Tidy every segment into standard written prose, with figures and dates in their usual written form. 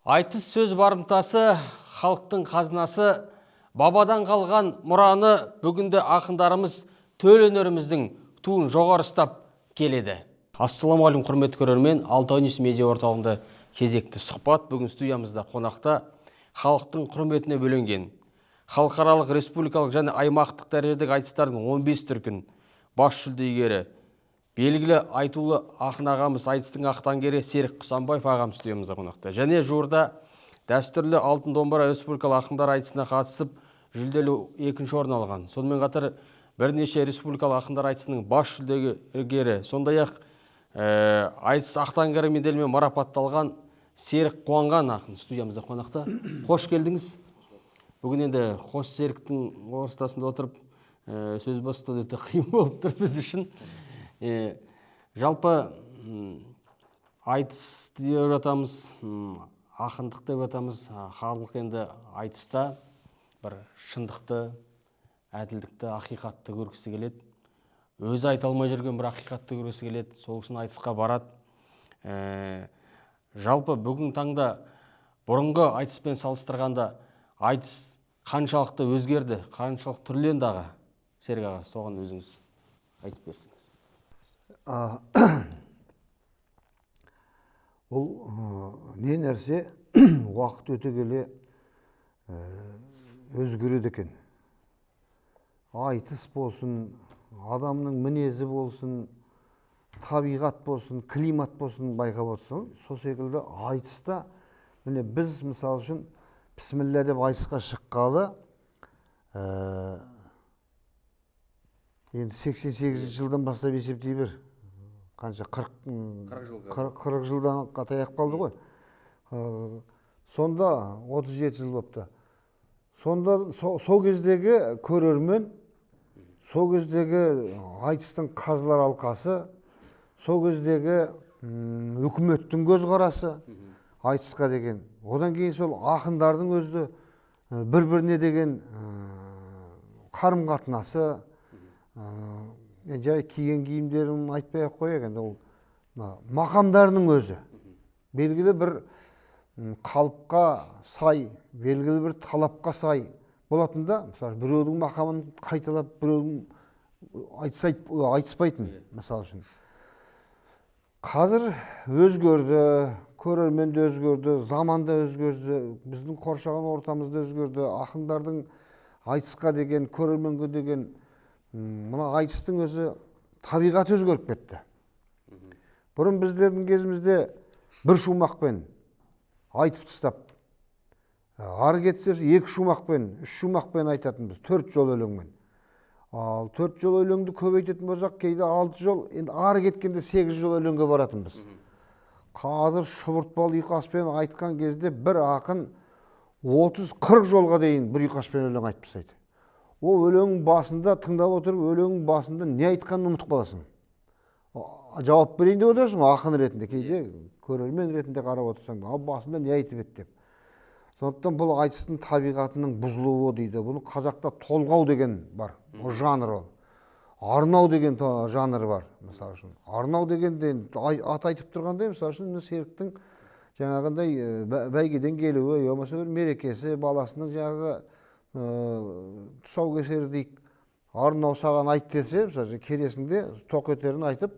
Айтыс сөз барымтасы, халықтың қазынасы, бабадан қалған мұраны бүгінде ақындарымыз төл өнеріміздің туын жоғары ұстап келеді. Ассалаумағалейкум, құрметті көрермен! Алтау Ньюс медиа орталығында кезекті сұхбат. Бүгін студиямызда қонақта халықтың құрметіне бөленген, халықаралық, республикалық және аймақтық дәрежедегі айтыстардың 15 дүркін бас жүлде иегері, белгілі айтулы ақын ағамыз, айтыстың ақтаңгері Серік Құсанбаев ағамыз студиямызда қонақта. Және жуырда дәстүрлі «Алтын домбыра» республикалық ақындар айтысына қатысып, жүлделі екінші орын алған, сонымен қатар бірнеше республикалық ақындар айтысының бас жүлдегері, сондай ақ айтыс ақтаңгері медалімен марапатталған Серік Қуанған ақын студиямызда қонақта. Қош келдіңіз! Бүгін енді қос серіктің ортасында отырып, сөз бастау өте қиын болып тұр біз үшін. Жалпы, айтыс деп жатамыз, ақындық деп жатамыз. Халық енді айтыста бір шындықты, әділдікті, ақиқатты көргісі келеді, өзі айта алмай жүрген бір ақиқатты көргісі келеді, сол үшін айтысқа барады. Жалпы бүгінгі таңда бұрынғы айтыспен салыстырғанда айтыс қаншалықты өзгерді, қаншалықты түрленді, аға? Серік аға, соған өзіңіз айтып берсеңіз. Бұл не нәрсе, уақыт өте келе өзгереді екен. Айтыс болсын, адамның мінезі болсын, табиғат болсын, климат болсын, байқап отырсаң, сол секілді айтыста. Міне, біз, мысалы үшін, пісміллә деп айтысқа шыққалы енді 88 жылдан бастап есептей бер, қанша, 40 40 жылға. 40 жылдан таяп қалды ғой. Сонда 37 жыл болыпты. Сонда сол кездегі көрермен, сол кездегі айтыстың қазылар алқасы, сол кездегі үкіметтің көзқарасы айтысқа деген, одан кейін сол ақындардың өзі бір біріне деген қарым қатынасы, енді жай киген киімдерін айтпай ақ қояйық, енді ол мына мақамдарының өзі белгілі бір қалыпқа сай, белгілі бір талапқа сай болатын да. Мысалы, біреудің мақамын қайталап, біреудің айтыспайтын, мысалы үшін. Қазір өзгерді, көрермен де өзгерді, заман да өзгерді, біздің қоршаған ортамыз да өзгерді, ақындардың айтысқа деген, көрерменге деген, мына айтыстың өзі табиғаты өзгеріп кетті. Бұрын біздердің кезімізде бір шумақпен айтып тастап, ары кетсе екі шумақпен, үш шумақпен айтатынбыз, төрт жол өлеңмен. Ал төрт жол өлеңді көбейтетін болсақ, кейде алты жол, енді ары кеткенде сегіз жол өлеңге баратынбыз. Қазір шұбыртпалы ұйқаспен айтқан кезде бір ақын 30-40 жолға дейін бір ұйқаспен өлең айтып тастайды. Ол өлеңнің басында тыңдап отырып, өлеңнің басында не айтқанын ұмытып қаласың. Жауап берейін деп отырсың ғой ақын ретінде, кейде көрермен ретінде қарап отырсаң да, ал басында не айтып еді деп. Сондықтан бұл айтыстың табиғатының бұзылуы дейді. Бұны қазақта толғау деген бар, ол жанр, ол арнау деген жанр бар. Мысалы үшін, арнау дегенде енді аты айтып тұрғандай, мысалы үшін, мына Серіктің жаңағындай бәйгеден келуі, я болмаса бір мерекесі, баласының жаңағы тұсаукесері дейік, арнау саған айт десе, мысалы үшін, келесің де тоқетерін айтып,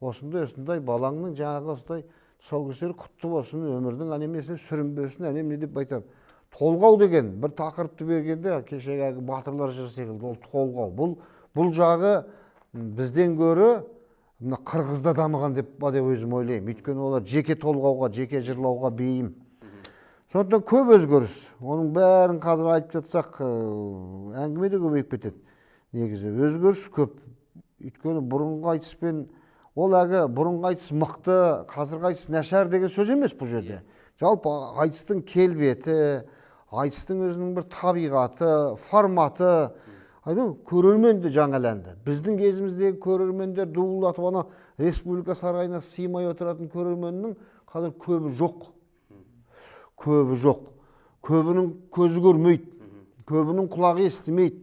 осындай осындай балаңның жаңағы осындай тұсаукесері құтты болсын, өмірдің әнемесіне сүрінбесін, әне міне деп айтады. Толғау деген бір тақырыпты бергенде, кешегі әлгі батырлар жыры секілді, ол толғау. Бұл жағы бізден гөрі мына қырғызда дамыған деп ба деп өзім ойлаймын, өйткені олар жеке толғауға, жеке жырлауға бейім. Сондықтан көп өзгеріс, оның бәрін қазір айтып жатсақ, әңгіме де көбейіп кетеді. Негізі өзгеріс көп, өйткені бұрынғы айтыспен, ол әлгі бұрынғы айтыс мықты, қазіргі айтыс нашар деген сөз емес бұл жерде. Жалпы айтыстың келбеті, айтыстың өзінің бір табиғаты, форматы, айтамын, көрермен де жаңаланды. Біздің кезіміздегі көрермендер, дуылдатып ана Республика сарайына сыймай отыратын көрерменнің қазір көбі жоқ, көбі жоқ. Көбінің көзі көрмейді, көбінің құлағы естімейді,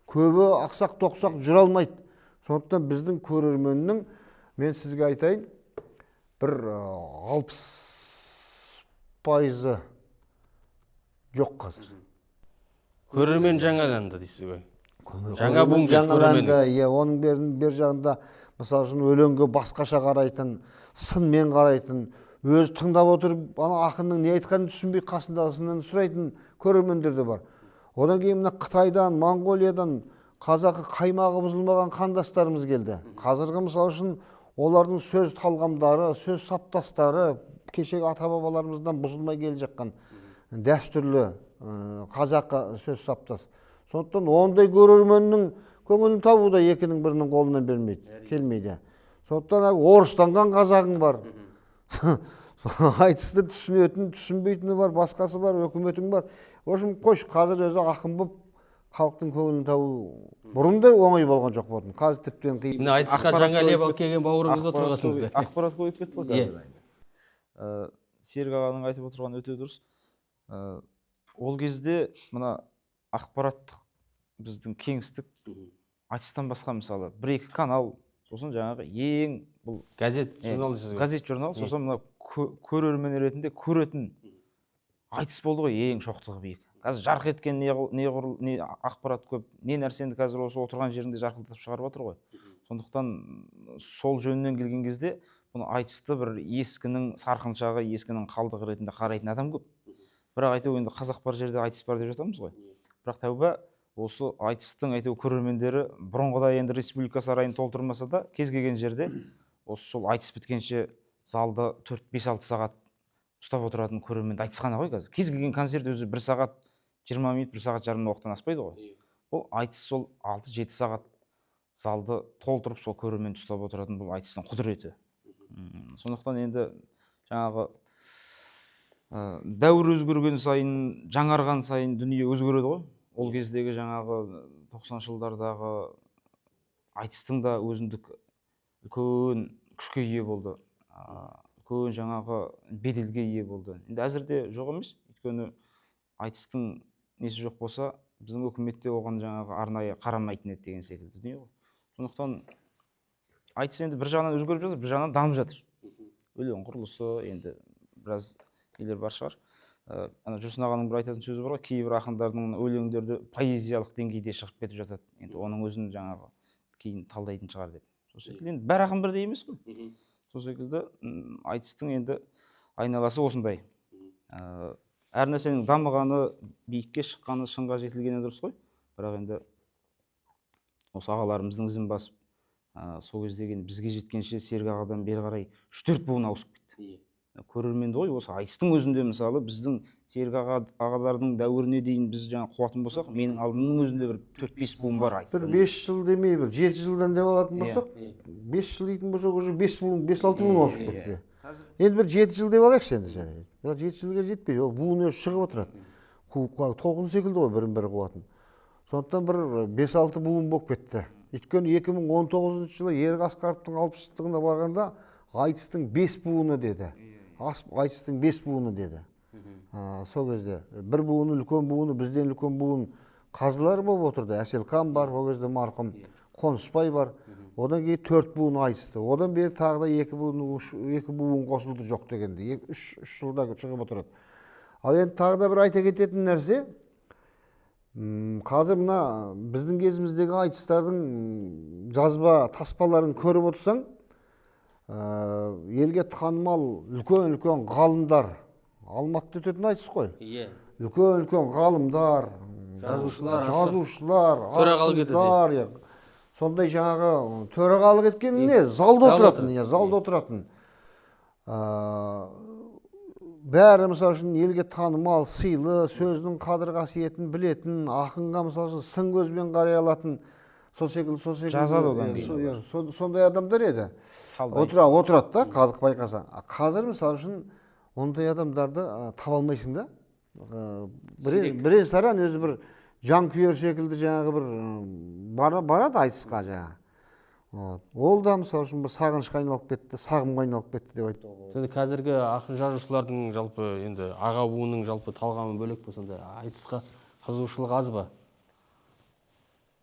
көбі ақсақ тоқсақ жүре алмайды. Сондықтан біздің көрерменнің, мен сізге айтайын, бір 60%-ы. жоқ қазір. Көрермен жаңаланды дейсіз ғой. Жаңа буын келді. Жаңаланды, иә, оның бер жағында мысалы үшін өлеңге басқаша қарайтын, сынмен қарайтын, өзі тыңдап отырып ана ақынның не айтқанын түсінбей қасындағысынан сұрайтын көрермендер де бар. Одан кейін мына Қытайдан, Моңғолиядан қазақы қаймағы бұзылмаған қандастарымыз келді. Қазіргі мысалы үшін олардың сөз талғамдары, сөз саптастары кешегі ата-бабаларымыздан бұзылмай келе жатқан дәстүрлі қазақы сөз саптас. Сондықтан ондай көрерменнің көңілін табу да екінің бірінің қолынан бермейді, келмейді. Сондықтан орыстанған қазағың бар. Айтысты түсінетін, түсінбейтіні бар, басқасы бар, өкіметің бар. В общем, қойшы, қазір өзі ақын болып халықтың көңілін табу бұрын да оңай болған жоқ болатын. Қазір тіптен қиын. Мына айтысқа жаңа леп алып келген бауырымызды отырғансыңыздар. Ақпарат көбейіп кетті ғой қазір. Серік ағаның айтып отырғаны өте дұрыс. Ол кезде мына ақпараттық біздің кеңістік айтыстан басқа мысалы бір-екі канал, сосын жаңағы ең бұл газет, журнал дейсіз ғой. Газет, журнал, сосын мына көрермен ретінде көретін айтыс болды ғой ең шоқтығы биік. Қазір жарқ еткен не ақпарат көп, не нәрсені қазір осы отырған жерінде жарқылдатып шығарып отыр ғой. Сондықтан сол жөнінен келген кезде бұны айтысты бір ескінің сарқыншағы, ескінің қалдығы ретінде қарайтын адам көп. Бірақ әйтеуір енді қазақ бар жерде айтыс бар деп жатамыз ғой. Бірақ тәуба осы айтыстың әйтеуір көрермендері бұрынғыдай енді республика сарайын толтырмаса да кез келген жерде осы сол айтыс біткенше залда 4-5-6 сағат ұстап отыратын көрерменді айтыс қана ғой қазір. Кез келген концерт өзі 1 сағат 20 минут, 1 сағат жарым уақыттан аспайды ғой. Бұл айтыс сол 6-7 сағат залды толтырып сол көрерменді ұстап отыратын бұл айтыстың құдіреті. Сондықтан енді жаңағы дәуір өзгерген сайын, жаңарған сайын дүние өзгереді ғой. Ол кездегі жаңағы 90-шы жылдардағы айтыстың да өзіндік үлкен күшке ие болды, үлкен жаңағы беделге ие болды. Енді әзірде жоқ емес, өйткені айтыстың несі жоқ болса, біздің үкімет те оған жаңағы арнайы қарамайтын еді деген секілді дүние ғой. Сондықтан айтыс енді бір жағынан өзгеріп жатыр, бір жағынан дамып жатыр. Өлең құрылысы енді біраз нелер бар шығар. Ана Жүрсін ағаның бір айтатын сөзі бар ғой, кейбір ақындардың өлеңдері поэзиялық деңгейде шығып кетіп жатады. Енді оның өзін жаңағы кейін талдайтын шығар деп. Сол секілді енді бәр ақын бірдей емес қой. Сол секілді айтыстың енді айналасы осындай. Әр нәрсенің дамығаны, биікке шыққаны, шыңға жетілгені дұрыс қой. Бірақ енді осы ағаларымыздың ізін басып, сол кездегі енді бізге жеткенше Серік ағадан бері қарай 3-4 буын ауысып кетті. Көрерменді ғой, осы айтыстың өзінде мысалы біздің Серік ағалардың дәуіріне дейін біз жаңа қуатын болсақ, менің алдымның өзінде бір 4-5 буын бар айтыстың. Бір 5 жыл демей, бір 7 жылдан деп алатын болсақ, 5 жыл дейтін болсақ, уже 5 буын, 5-6 буын ауысып кетті. Енді бір 7 жыл деп алайықшы енді және. Бірақ 7 жылға жетпейді, ол буын өзі шығып отырады. Толқын секілді ғой бірін-бірі қуатын. Сондықтан бір 5-6 буын болып кетті. Өйткені 2019 жылы Ерік Асқаровтың 60 жылдығына барғанда айтыстың 5 буыны деді. Айтыстың 5 буыны деді. Сол кезде бір буыны үлкен буыны, бізден үлкен буын қазылар болып отырды. Әселхан бар, ол кезде марқұм, Қонысбай бар. Одан кейін 4 буын айтысты. Одан бері тағы да 2 буын қосылды жоқ дегенде. 3 жылда шығып отырады. Ал енді тағы да бір айта кететін нәрсе, қазір мына біздің кезіміздегі айтыстардың жазба таспаларын көріп отырсаң, елге танымал үлкен-үлкен ғалымдар, Алматыда өтетін айтыс қой. Үлкен-үлкен ғалымдар, жазушылар, ақындар, сондай жаңағы төрағалық еткен не, залда отыратын, залда отыратын. Бәрі мысалы үшін елге танымал, сыйлы, сөздің қадір қасиетін білетін, ақынға мысалы үшін сын көзбен қарай алатын, сол секілді, сол секілді. Жазады одан кейін. Сондай адамдар еді. Отырады да, қазық байқасаң. Қазір мысалы үшін ондай адамдарды таба алмайсың да. Бірен саран өзі бір жанкүйер секілді жаңағы бір барады айтысқа жаңағы. Ол да мысалы үшін бір сағынышқа айналып кетті, сағымға айналып кетті деп айтуға болады. Сонда қазіргі ақын жазушылардың жалпы енді аға буынның жалпы талғамы бөлек пе сонда? Айтысқа қызығушылық аз ба?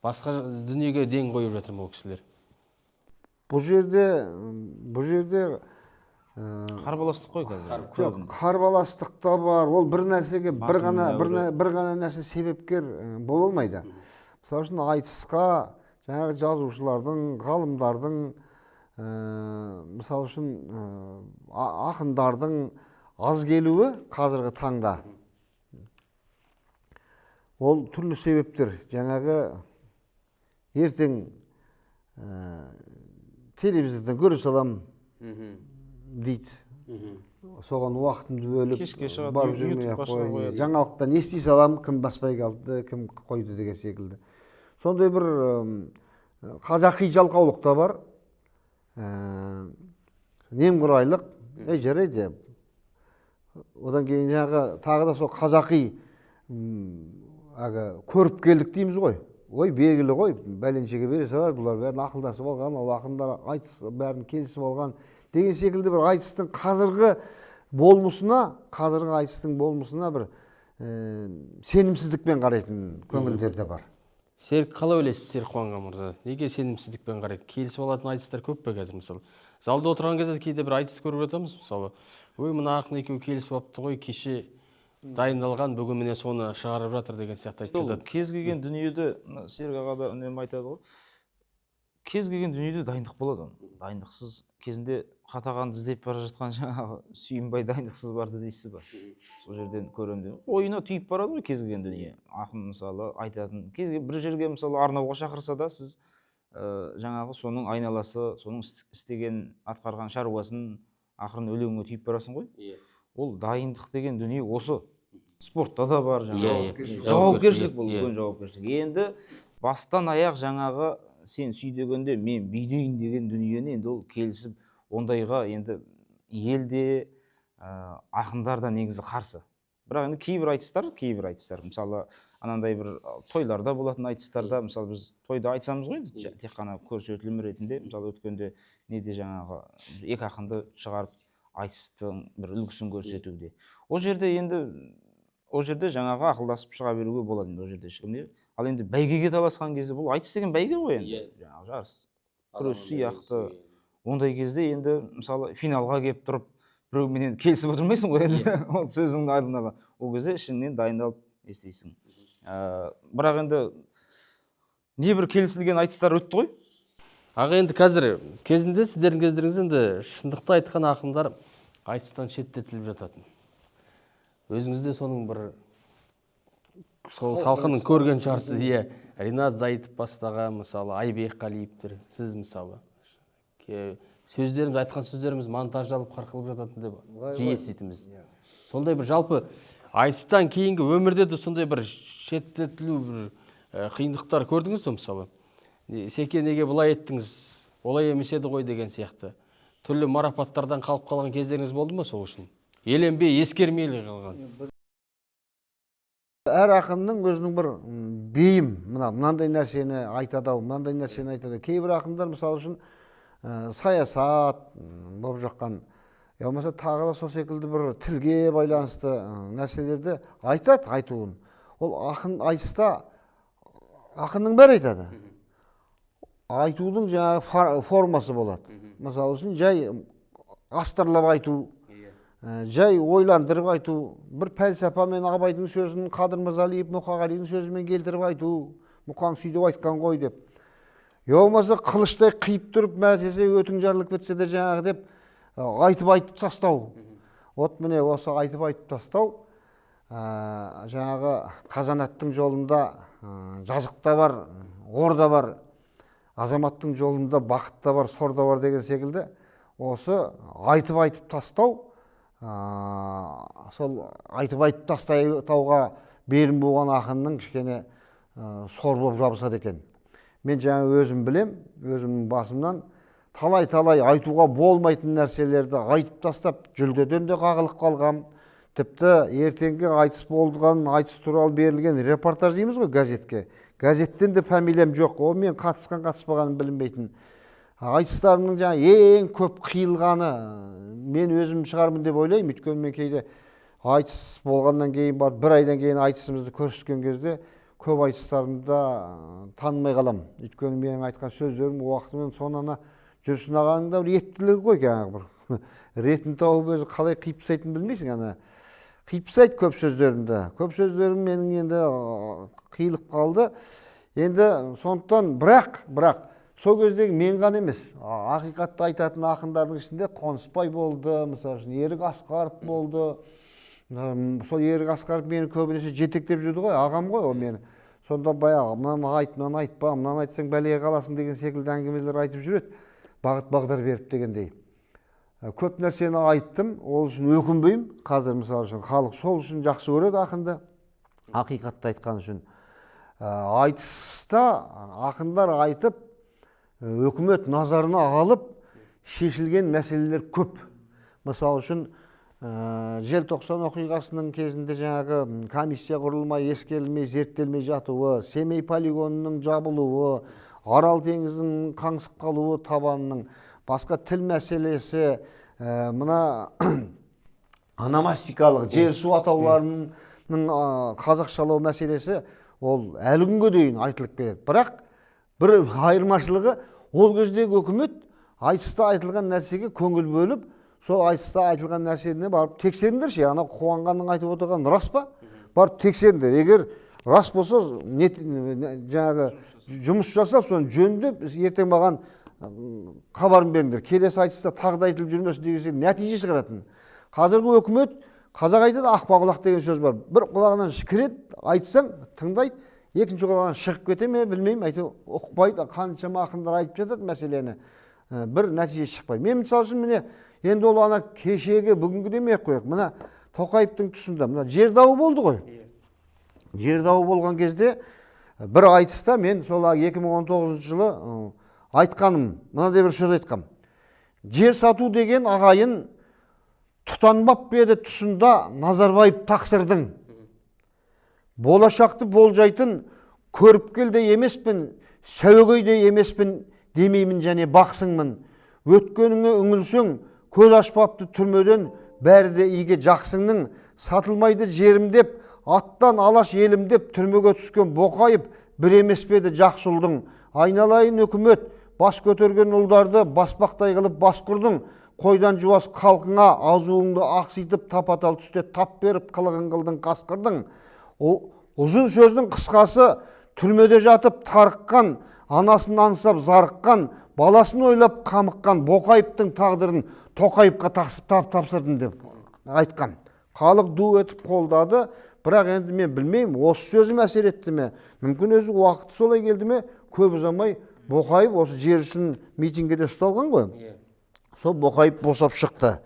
Басқа дүниеге ден қойып жатыр ма ол кісілер? Бұл жерде Қарбаластық қой қазір. Жоқ, қарбаластық та бар. Ол бір нәрсеге бір ғана Басым бір, дәуірі. бір ғана нәрсе себепкер бола алмайды. Мысалы үшін, айтысқа жаңағы жазушылардың, ғалымдардың, мысалы үшін, ақындардың аз келуі қазіргі таңда. Ол түрлі себептер. Жаңағы ертең телевизордан көре салам дейді. Соған уақытымды бөліп Кешке шығады, барып жүрмей YouTube ақ басына қояйын. қояды. Жаңалықтан ести салам, кім баспай қалды, кім қойды деген секілді. Сондай бір қазақи жалқаулық та бар. Немқұрайлық, ей, жарайды. Одан кейін жаңағы тағы да сол қазақи әлгі көріп келдік дейміз ғой. Ой, белгілі ғой, бәленшеге бере салады, бұлар бәрін ақылдасып алған, ол ақындар айтыс бәрін келісіп алған деген секілді бір айтыстың қазіргі болмысына, қазіргі айтыстың болмысына бір сенімсіздікпен қарайтын көңілдер де бар. Серік, қалай ойлайсыз, Серік Қуанған мырза, неге сенімсіздікпен қарайды? Келісіп алатын айтыстар көп пе қазір? Мысалы, залда отырған кезде кейде бір айтысты көріп жатамыз, мысалы, ой, мына ақын екеуі келісіп алыпты ғой, кеше дайындалған, бүгін міне соны шығарып жатыр деген сияқты айтып Ол жатады. кез келген дүниеде, мына Серік аға да үнемі айтады ғой, кез келген дүниеде дайындық болады. Оның дайындықсыз, кезінде қатағанды іздеп бара жатқан жаңағы Сүйінбай дайындықсыз барды дейсіз ба, сол жерден көремін деп ойына түйіп барады ғой. Кез келген дүние, ақын, мысалы, айтатын кез келген бір жерге, мысалы, арнауға шақырса да, сіз жаңағы соның айналасы, соның істеген, атқарған шаруасын ақырын өлеңге түйіп барасың ғой. Ол дайындық деген дүние осы спортта да бар жаңағы. Жауапкершілік бұл үлкен жауапкершілік. Енді бастан аяқ жаңағы сен сүй дегенде мен бүйдейін деген дүниені енді ол келісіп, ондайға енді елде, ақындар да негізі қарсы. Бірақ енді кейбір айтыстар, мысалы, анандай бір тойларда болатын айтыстарда, мысалы, біз тойда айтсамыз ғой енді, тек қана көрсетілім ретінде. Мысалы, өткенде неде жаңағы екі ақынды шығарып, айтыстың бір үлгісін көрсетуде, ол жерде енді, ол жерде жаңағы ақылдасып шыға беруге болады енді, ол жерде ешкім не. Ал енді бәйгеге таласқан кезде, бұл айтыс деген бәйге ғой енді, жаңағы жарыс, күрес сияқты. Ондай кезде енді, мысалы, финалға келіп тұрып біреуменен келісіп отырмайсың ғой енді, ол сөзіңнің алдын ала ол кезде ішіңнен дайындалып не істейсің. Бірақ енді небір келісілген айтыстар өтті ғой. Аға, енді қазір, кезінде, сіздердің кездеріңізде енді шындықты айтқан ақындар айтыстан шеттетіліп жататын. Өзіңіз де соның бір сол салқынын көрген шығарсыз, иә. Ринат Зайытов бастаған, мысалы, Айбек Қалиевтер, сіз, мысалы, сөздеріміз, айтқан сөздеріміз монтаждалып, қырқылып жататын деп жиі еститінбіз. Сондай бір жалпы айтыстан кейінгі өмірде де сондай бір шеттетілу, бір қиындықтар көрдіңіз бе? Мысалы, Секе, неге былай еттіңіз, олай емес еді ғой деген сияқты түрлі марапаттардан қалып қалған кездеріңіз болды ма, сол үшін еленбей, ескермей қалған? Әр ақынның өзінің бір бейім, мына мынандай нәрсені айтады ау, мынандай нәрсені айтады. Кейбір ақындар, мысалы үшін, саясат болып жатқан, я болмаса тағы да сол секілді бір тілге байланысты нәрселерді айтады айтуын. Ол ақын айтыста ақынның бәрі айтады, айтудың жаңағы формасы болады. Мысалы үшін, жай астарлап айту, жай ойландырып айту, бір пәлсапамен Абайдың сөзін Қадыр Мырзалиев, Мұқағалидың сөзімен келтіріп айту, Мұқаң сөйтіп айтқан ғой деп, я болмаса қылыштай қиып тұрып, мәтесе өтің жарылып кетсе де жаңағы деп айтып айтып тастау. Вот міне, осы айтып айтып тастау, жаңағы қазанаттың жолында жазық та бар, ор да бар, азаматтың жолында бақыт та бар, сор да бар деген секілді, осы айтып айтып тастау, сол айтып айтып тастауға белім буған ақынның кішкене сор болып жабысады екен. Мен жаңа өзім білем, өзімнің басымнан талай талай айтуға болмайтын нәрселерді айтып тастап, жүлдеден де қағылып қалғам. Тіпті ертеңгі айтыс болған, айтыс туралы берілген репортаж дейміз ғой газетке, газеттен де фамилиям жоқ, ол мен қатысқан қатыспағаным білінбейтін айтыстарымның жаңа ең көп қиылғаны мен өзім шығармын деп ойлаймын. Өйткені мен кейде айтыс болғаннан кейін барып, бір айдан кейін айтысымызды көрсеткен кезде көп айтыстарымда танымай қаламын. Өйткені менің айтқан сөздерім уақытымен, соны ана Жүрсін ағаның да бір ептілігі ғой, жаңағы бір Ретін тауып, өзі қалай қиып тастайтынын білмейсің. Ана қиып тастайды көп сөздерімді. Көп сөздерім менің енді қиылып қалды. Енді сондықтан бірақ сол кездегі мен ғана емес, ақиқатты айтатын ақындардың ішінде Қонысбай болды, мысалы үшін, Ерік Асқаров болды. Сол Ерік Асқаров мені көбінесе жетектеп жүрді ғой, ағам ғой ол мені. Сонда баяғы мынаны айт, мынаны айтпа, мынаны айтсаң бәлеге қаласың деген секілді әңгімелер айтып жүреді, бағыт бағдар беріп дегендей. Көп нәрсені айттым, ол үшін өкінбеймін. Қазір, мысалы үшін, халық сол үшін жақсы көреді ақынды, ақиқатты айтқан үшін. Айтыста ақындар айтып, өкімет назарына алып шешілген мәселелер көп. Мысалы үшін, желтоқсан оқиғасының кезінде жаңағы комиссия құрылмай, ескерілмей, зерттелмей жатуы, Семей полигонының жабылуы, Арал теңізінің қаңсып қалуы табанының, басқа тіл мәселесі, мына ономастикалық жер су атауларының қазақшалау мәселесі, ол әлі күнге дейін айтылып келеді. Бірақ бір айырмашылығы, ол кездегі өкімет айтыста айтылған нәрсеге көңіл бөліп, сол айтыста айтылған нәрсені барып тексеріңдерші, ана Қуанғанның айтып отырғаны рас па, барып тексеріңдер, егер рас болса, не, жаңағы жұмыс жасап, соны жөндеп, ертең маған хабарын беріңдер, келесі айтыста тағы да айтылып жүрмесін деген секілді нәтиже шығаратын. Қазіргі өкімет, қазақ айтады, ақпа құлақ деген сөз бар, бір құлағынан кіреді, айтсаң тыңдайды, екінші құлағынан шығып кете ме, білмеймін, әйтеуір ұқпайды. Қаншама ақындар айтып жатады мәселені, бір нәтиже шықпайды. Мен, мысалы үшін, міне, енді ол ана кешегі бүгінгі демей ақ қояйық, мына Тоқаевтың тұсында мына жер дауы болды ғой. Жер дауы болған кезде бір айтыста мен сол 2019 жылы айтқаным, мынадай бір сөз айтқам: жер сату деген, ағайын, тұтанбап па еді тұсында Назарбаев тақсырдың? Болашақты болжайтын көріпкел де емеспін, сәуегей де емеспін демеймін және бақсыңмын. Өткеніңе үңілсең, көз ашпапты түрмеден, бәрі де игі жақсыңның. Сатылмайды жерім деп, аттан Алаш елім деп түрмеге түскен Боқаев бір емес пе еді жақсы ұлдың? Айналайын үкімет, бас көтерген ұлдарды баспақтай қылып бас құрдың. Қойдан жуас халқыңа азуыңды ақситып, тапа тал түсте тап беріп, қылығын қылдың қасқырдың. Ұзын сөздің қысқасы, түрмеде жатып тарыққан, анасын аңсап зарыққан, баласын ойлап қамыққан Боқаевтың тағдырын Тоқаевқа тапсырдым деп айтқан. Халық ду етіп қолдады. Бірақ енді мен білмеймін, осы сөзім әсер етті ме, мүмкін өзі уақыты солай келді ме, көп ұзамай Боқаев осы жер үшін митингіде ұсталған ғой, сол Боқаев босап шықты.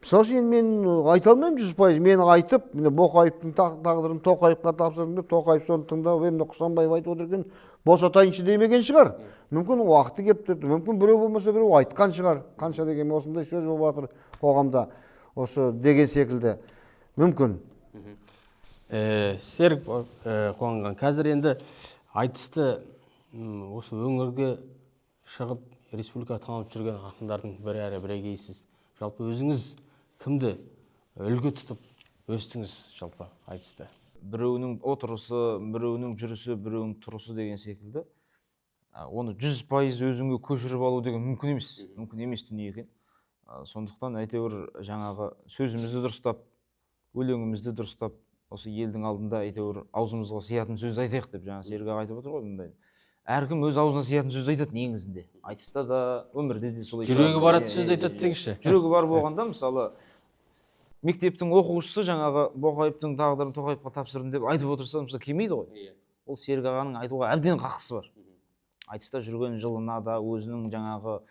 Мысалы үшін, енді мен айта алмаймын 100%, мен айтып, міне, Боқаевтың тағдырын Тоқаевқа тапсырдым деп, Тоқаев соны тыңдап, міне, Құсанбаев айтып отыр екен, босатайыншы демеген шығар. Мүмкін уақыты келіп тұрды, мүмкін біреу болмаса біреу айтқан шығар, қанша деген осындай сөз болып жатыр қоғамда осы деген секілді, мүмкін. Серік Қуанған, қазір енді айтысты осы өңірге шығып, республика танылып жүрген ақындардың бірі әрі бірегейсіз. Жалпы өзіңіз кімді үлгі тұтып өстіңіз жалпы айтыста? Біреуінің отырысы, біреуінің жүрісі, біреуінің тұрысы деген секілді, оны 100% өзіңе көшіріп алу деген мүмкін емес, мүмкін емес дүние екен. Сондықтан әйтеуір жаңағы сөзімізді дұрыстап, өлеңімізді дұрыстап, осы елдің алдында әйтеуір аузымызға сиятын сөзді айтайық деп жаңа Серік аға айтып отыр ғой. Мындай әркім өз аузына сиятын сөзді айтады негізінде, айтыста да, өмірде де солай Жүрегі шығады. баратын Иә, сөзді иә, айтады иә. деңізші. Жүрегі бар болғанда, мысалы, мектептің оқушысы жаңағы Боқаевтың тағдырын Тоқаевқа тапсырдым деп айтып отырса, мысалы, келмейді ғой. Ол Серік ағаның айтуға әбден қақысы бар, айтыста жүрген жылына да, өзінің жаңағы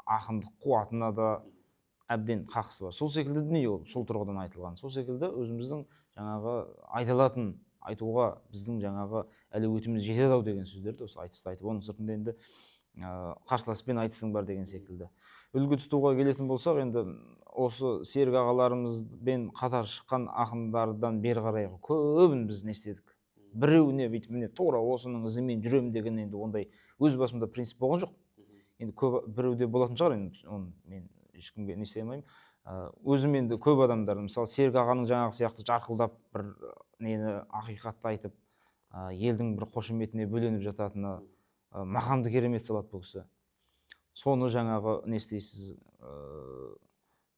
ақындық қуатына да әбден қақысы бар. Сол секілді дүние ол, сол тұрғыдан айтылған. Сол секілді өзіміздің жаңағы айта алатын, айтуға біздің жаңағы әлеуетіміз жетеді ау деген сөздерді осы айтыста айтып, оның сыртында енді қарсыласпен айтысың бар деген секілді. Үлгі тұтуға келетін болсақ, енді осы Серік ағаларымызбен қатар шыққан ақындардан бері қарай көбін біз не істедік, біреуіне бүйтіп, міне, тура осының ізімен жүремін деген енді ондай өз басымда принцип болған жоқ. Енді көп біреуде болатын шығар, енді оны мен ешкімге не істей алмаймын. Өзім енді көп адамдар, мысалы, Серік ағаның жаңағы сияқты жарқылдап бір нені, ақиқатты айтып, елдің бір қошеметіне бөленіп жататыны, мақамды керемет салады бұл кісі. Соны жаңағы не істейсіз,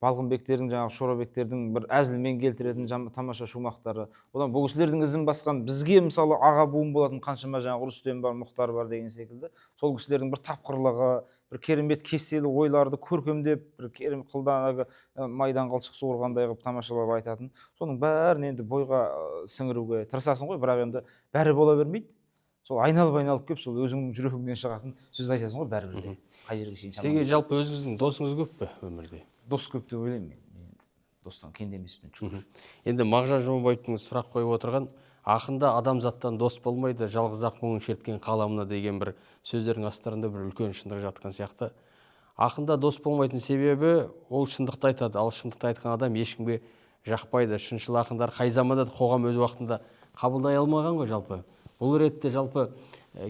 Балғынбектердің, жаңағы Шорабектердің бір әзілмен келтіретін тамаша шумақтары. Одан бұл кісілердің ізін басқан бізге мысалы аға буын болатын қаншама жаңағы Рүстем бар, Мұхтар бар деген секілді, сол кісілердің бір тапқырлығы, бір керемет кестелі ойларды көркемдеп, бір керемет қылдан майдан қылшық суырғандай қылып тамашалап айтатын, соның бәрін енді бойға сіңіруге тырысасың ғой. Бірақ енді бәрі бола бермейді. Сол айналып келіп, сол өзіңнің жүрегіңнен шығатын сөзді айтасың ғой бәрібір де. Қай жерге шейін Сізге шамаңыз. Жалпы өзіңіздің досыңыз көп пе өмірде? Дос көп деп ойлаймын мен. Мен достан кенде емеспін, шүкір. Енді Мағжан Жұмабаевтың сұрақ қойып отырған ақында адамзаттан дос болмайды, жалғыз ақ мұңын шерткен қаламына деген бір сөздердің астарында бір үлкен шындық жатқан сияқты. Ақында дос болмайтын себебі ол шындықты айтады, ал шындықты айтқан адам ешкімге жақпайды. Шыншыл ақындар қай заманда да қоғам өз уақытында қабылдай алмаған ғой жалпы. Бұл ретте жалпы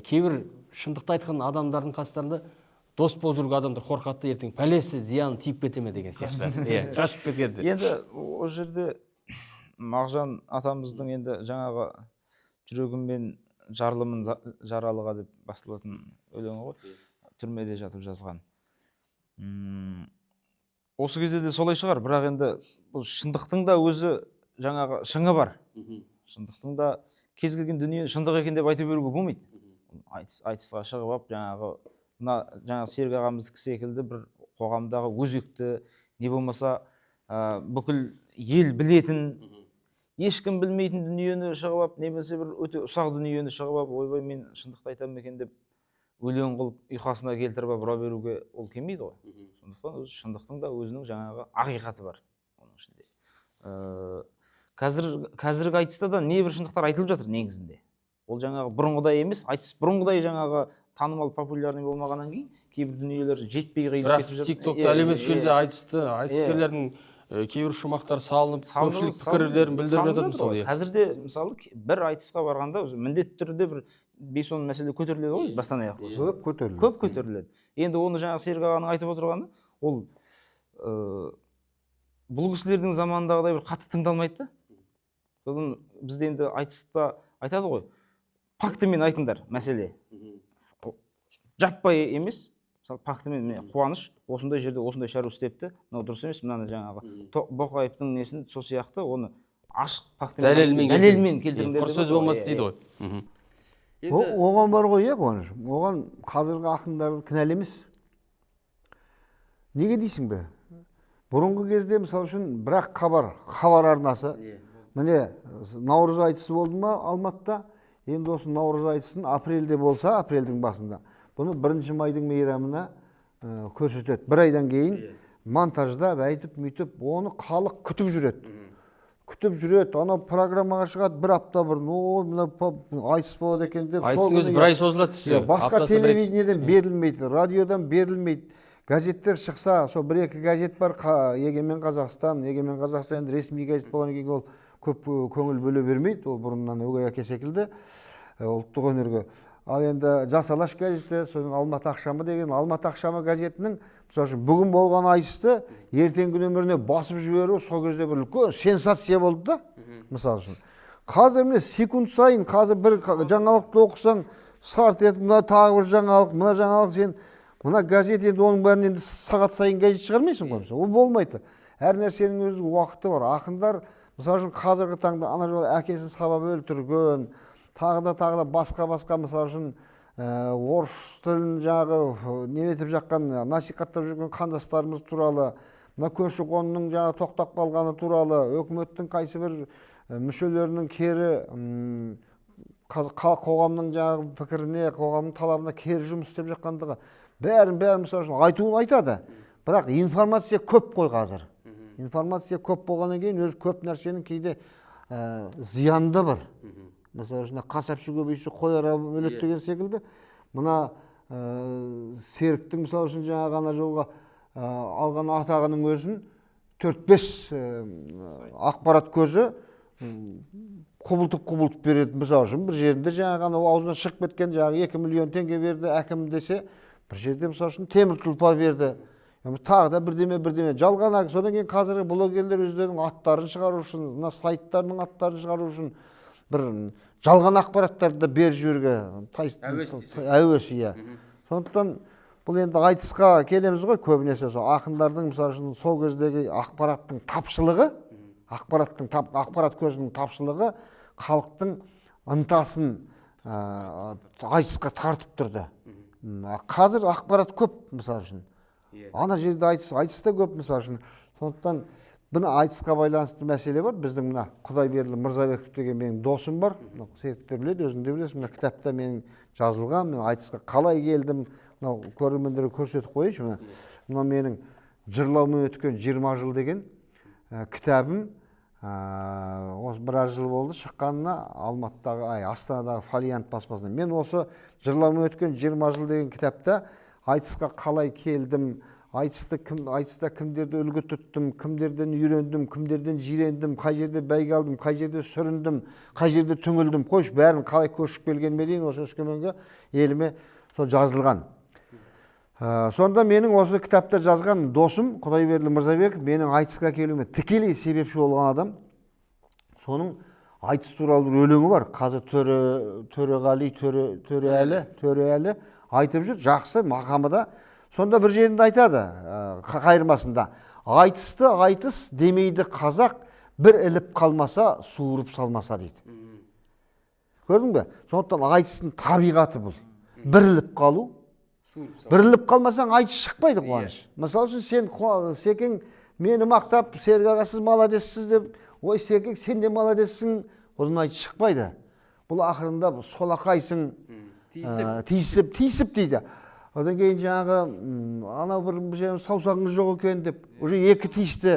кейбір шындықты айтқан адамдардың қастарында дос болып жүрген адамдар қорқады, ертең пәлесі зияны тиіп кете ме деген сияқты. Иә, қашып кетеді. Енді ол жерде Мағжан атамыздың енді жаңағы жүрегіммен жарлымын жаралыға деп басталатын өлеңі ғой, түрмеде жатып жазған. Осы кезде де солай шығар, бірақ енді бұл шындықтың да өзі жаңағы шыңы бар. Шындықтың да кез келген дүние шындық екен деп айта беруге болмайды. Айтысқа шығып алып жаңағы мына жаңағы Серік ағамыздікі секілді бір қоғамдағы өзекті, не болмаса бүкіл ел білетін, ешкім білмейтін дүниені шығып алып, не болмаса бір өте ұсақ дүниені шығып алып, ойбай мен шындықты айтамын екен деп өлең қылып ұйқасына келтіріп алып ұра беруге ол келмейді ғой. Сондықтан өзі шындықтың да өзінің жаңағы ақиқаты бар оның ішінде. Қазіргі айтыста да небір шындықтар айтылып жатыр негізінде. Ол жаңағы бұрынғыдай емес, айтыс бұрынғыдай жаңағы танымал, популярный болмағаннан кейін кейбір дүниелер жетпей қиылып Бірақ кетіп жатыр. TikTokта, әлеуметтік желіде айтысты, айтыскерлердің кейбір шумақтары салынып, көпшілік пікірлерін білдіріп Салынып жатады жатыр мысалы. ғой. Қазір де мысалы бір айтысқа барғанда өзі міндетті түрде бір 5-10 мәселе көтеріледі ғой бастан аяқ. Көп көтеріледі. Көп көтеріледі. Енді оны жаңағы Серік ағаның айтып отырғаны, ол бұл кісілердің заманындағыдай бір қатты тыңдалмайды да. Содан бізде енді айтыста айтады ғой, фактімен айтыңдар мәселе. Жаппай емес, мысалы фактімен, міне Қуаныш осындай жерде осындай шаруа істепті, мынау дұрыс емес, мынаны жаңағы Боқаевтың несін сол сияқты оны ашық фактімен дәлелмен айтсын, дәлелмен келтіріңдер құр деп сөз отыр ғой. болмас дейді ғой. Оған бар ғой, иә, Қуаныш, оған қазіргі ақындар кінәлі емес. Неге дейсің бе? Бұрынғы кезде мысалы үшін бірақ хабар арнасы, міне Наурыз айтысы болды ма Алматыда, енді осы Наурыз айтысын апрельде болса, апрельдің басында, бұны 1 майдың мейрамына көрсетеді. Бір айдан кейін монтаждап, әйтіп, мүйтіп, оны халық күтіп жүреді. Күтіп жүреді, анау программаға шығады бір апта бұрын, о, мына айтыс болады екен деп. Айтыстың Сол өзі күні бір ай созылады десе. Басқа Аптасына бір рет. телевидениеден берілмейді, радиодан берілмейді. Газеттер шықса, сол бір-екі газет бар, Егемен Қазақстан, Егемен Қазақстан енді ресми газет болғаннан кейін ол көп көңіл бөле бермейді, ол бұрыннан өгей әке секілді, ұлттық өнерге. Ал енді Жас Алаш газеті, соның Алматы ақшамы деген, Алматы ақшамы газетінің, мысалы үшін, бүгін болған айтысты ертеңгі нөміріне басып жіберу сол кезде бір үлкен сенсация болды да, мысалы үшін. Қазір міне секунд сайын, қазір бір жаңалықты оқысаң, сарт етіп, мына тағы бір жаңалық, мына жаңалық, сен мына газет енді оның бәрін енді сағат сайын газет шығармайсың ғой, мысалы, ол болмайды. Әр нәрсенің өз уақыты бар. Ақындар, мысалы үшін, қазіргі таңда ана жолы әкесін сабап өлтірген, тағы да, тағы да басқа-басқа, мысалы үшін, орыс тілін жаңағы, не етіп жатқан, насихаттап жүрген қандастарымыз туралы, мына көші-қонның жаңағы тоқтап қалғаны туралы, өкіметтің қайсы бір мүшелерінің кері, қоғамның жаңағы пікіріне, қоғамның талабына кері жұмыс істеп жатқандығы, бәрін мысалы үшін айтуын айтады. Бірақ информация көп қой қазір. Информация көп болғаннан кейін өзі көп нәрсенің кейде зияны да бар. Мысалы үшін, қасапшы көбейсе қой арабы өледі деген секілді. Мына Серіктің мысалы үшін жаңағы ана жолға алған атағының өзін төрт-бес ақпарат көзі құбылтып құбылтып береді. Мысалы үшін, бір жерінде жаңағы анау аузынан шығып кеткен жаңағы 2 миллион теңге берді әкім десе, бір жерде мысалы үшін темір тұлпар берді. Тағы да бірдеме, бірдеме жалған ақ. Содан кейін қазіргі блогерлер өздерінің аттарын шығару үшін, мына сайттарының аттарын шығару үшін бір жалған ақпараттарды да беріп жіберуге Әуес дейсің. Әуес, иә. Сондықтан Бұл енді айтысқа келеміз ғой, көбінесе сол ақындардың, мысалы үшін, сол кездегі ақпараттың тапшылығы, ақпарат көзінің тапшылығы халықтың ынтасын айтысқа тартып тұрды. Қазір ақпарат көп, мысалы үшін. Ана жерде айтыс, айтыс та көп, мысалы үшін. Сондықтан бұны айтысқа байланысты мәселе бар. Біздің мына Құдайберлі Мырзабеков деген менің досым бар. Мына Серіктер біледі, өзің де білесің. Мына кітапта менің жазылған, мен айтысқа қалай келдім, мынау көрермендерге көрсетіп қояйыншы. Мынау менің «Жырлаумен өткен 20 жыл» деген кітабым. Осы біраз жыл болды шыққанына, Алматыдағы, ай, Астанадағы «Фолиант» баспасынан. Мен осы «Жырлаумен өткен 20 жыл» деген кітапта айтысқа қалай келдім, айтысты кім, айтыста кімдерді үлгі тұттым, кімдерден үйрендім, кімдерден жирендім, қай жерде бәйге алдым, қай жерде сүріндім, қай жерде түңілдім, қойшы, бәрін қалай көшіп келгеніме дейін осы Өскеменге, еліме сол жазылған. Сонда менің осы кітапта жазған досым Құдайберлі Мырзабеков, менің айтысқа келуіме тікелей себепші болған адам. Соның айтыс туралы бір өлеңі бар. Қазір Төреғали, Төреәлі айтып жүр, жақсы мақамы да. Сонда бір жерінде айтады, қайырмасында: «Айтысты айтыс демейді қазақ, бір іліп қалмаса, суырып салмаса», — дейді. Көрдің бе? Сондықтан айтыстың табиғаты бұл бір іліп қалу. Бір іліп қалмасаң, айтыс шықпайды, Қуаныш. Мысалы үшін, сен, Секең мені мақтап, «Серік аға, сіз молодецсіз» деп, «Ой, Секең, сен де молодецсің», одан айтыс шықпайды. Бұл ақырында солақайсың, тиісіп, тиісіп дейді. Одан кейін жаңағы анау бір жаңағы саусағыңыз жоқ екен деп, уже екі тиісті,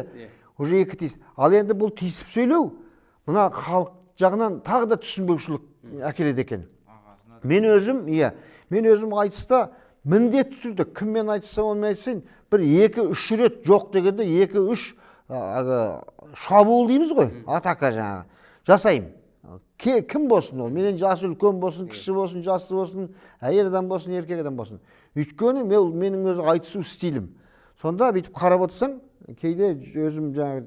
уже екі тиіс. Ал енді бұл тиісіп сөйлеу мына халық жағынан тағы да түсінбеушілік әкеледі екен. Мен өзім, иә, мен өзім айтыста міндетті түрде кіммен айтыссам, онымен айтысайын, бір екі үш рет, жоқ дегенде екі үш әлгі шабуыл дейміз ғой, атака жаңағы жасаймын. Кім болсын ол, менен жасы үлкен болсын, кіші болсын, жасы болсын, әйел адам болсын, еркек адам болсын. Өйткені менің өзі айтысу стилім. Сонда бүйтіп қарап отырсаң, кейде өзім жаңағы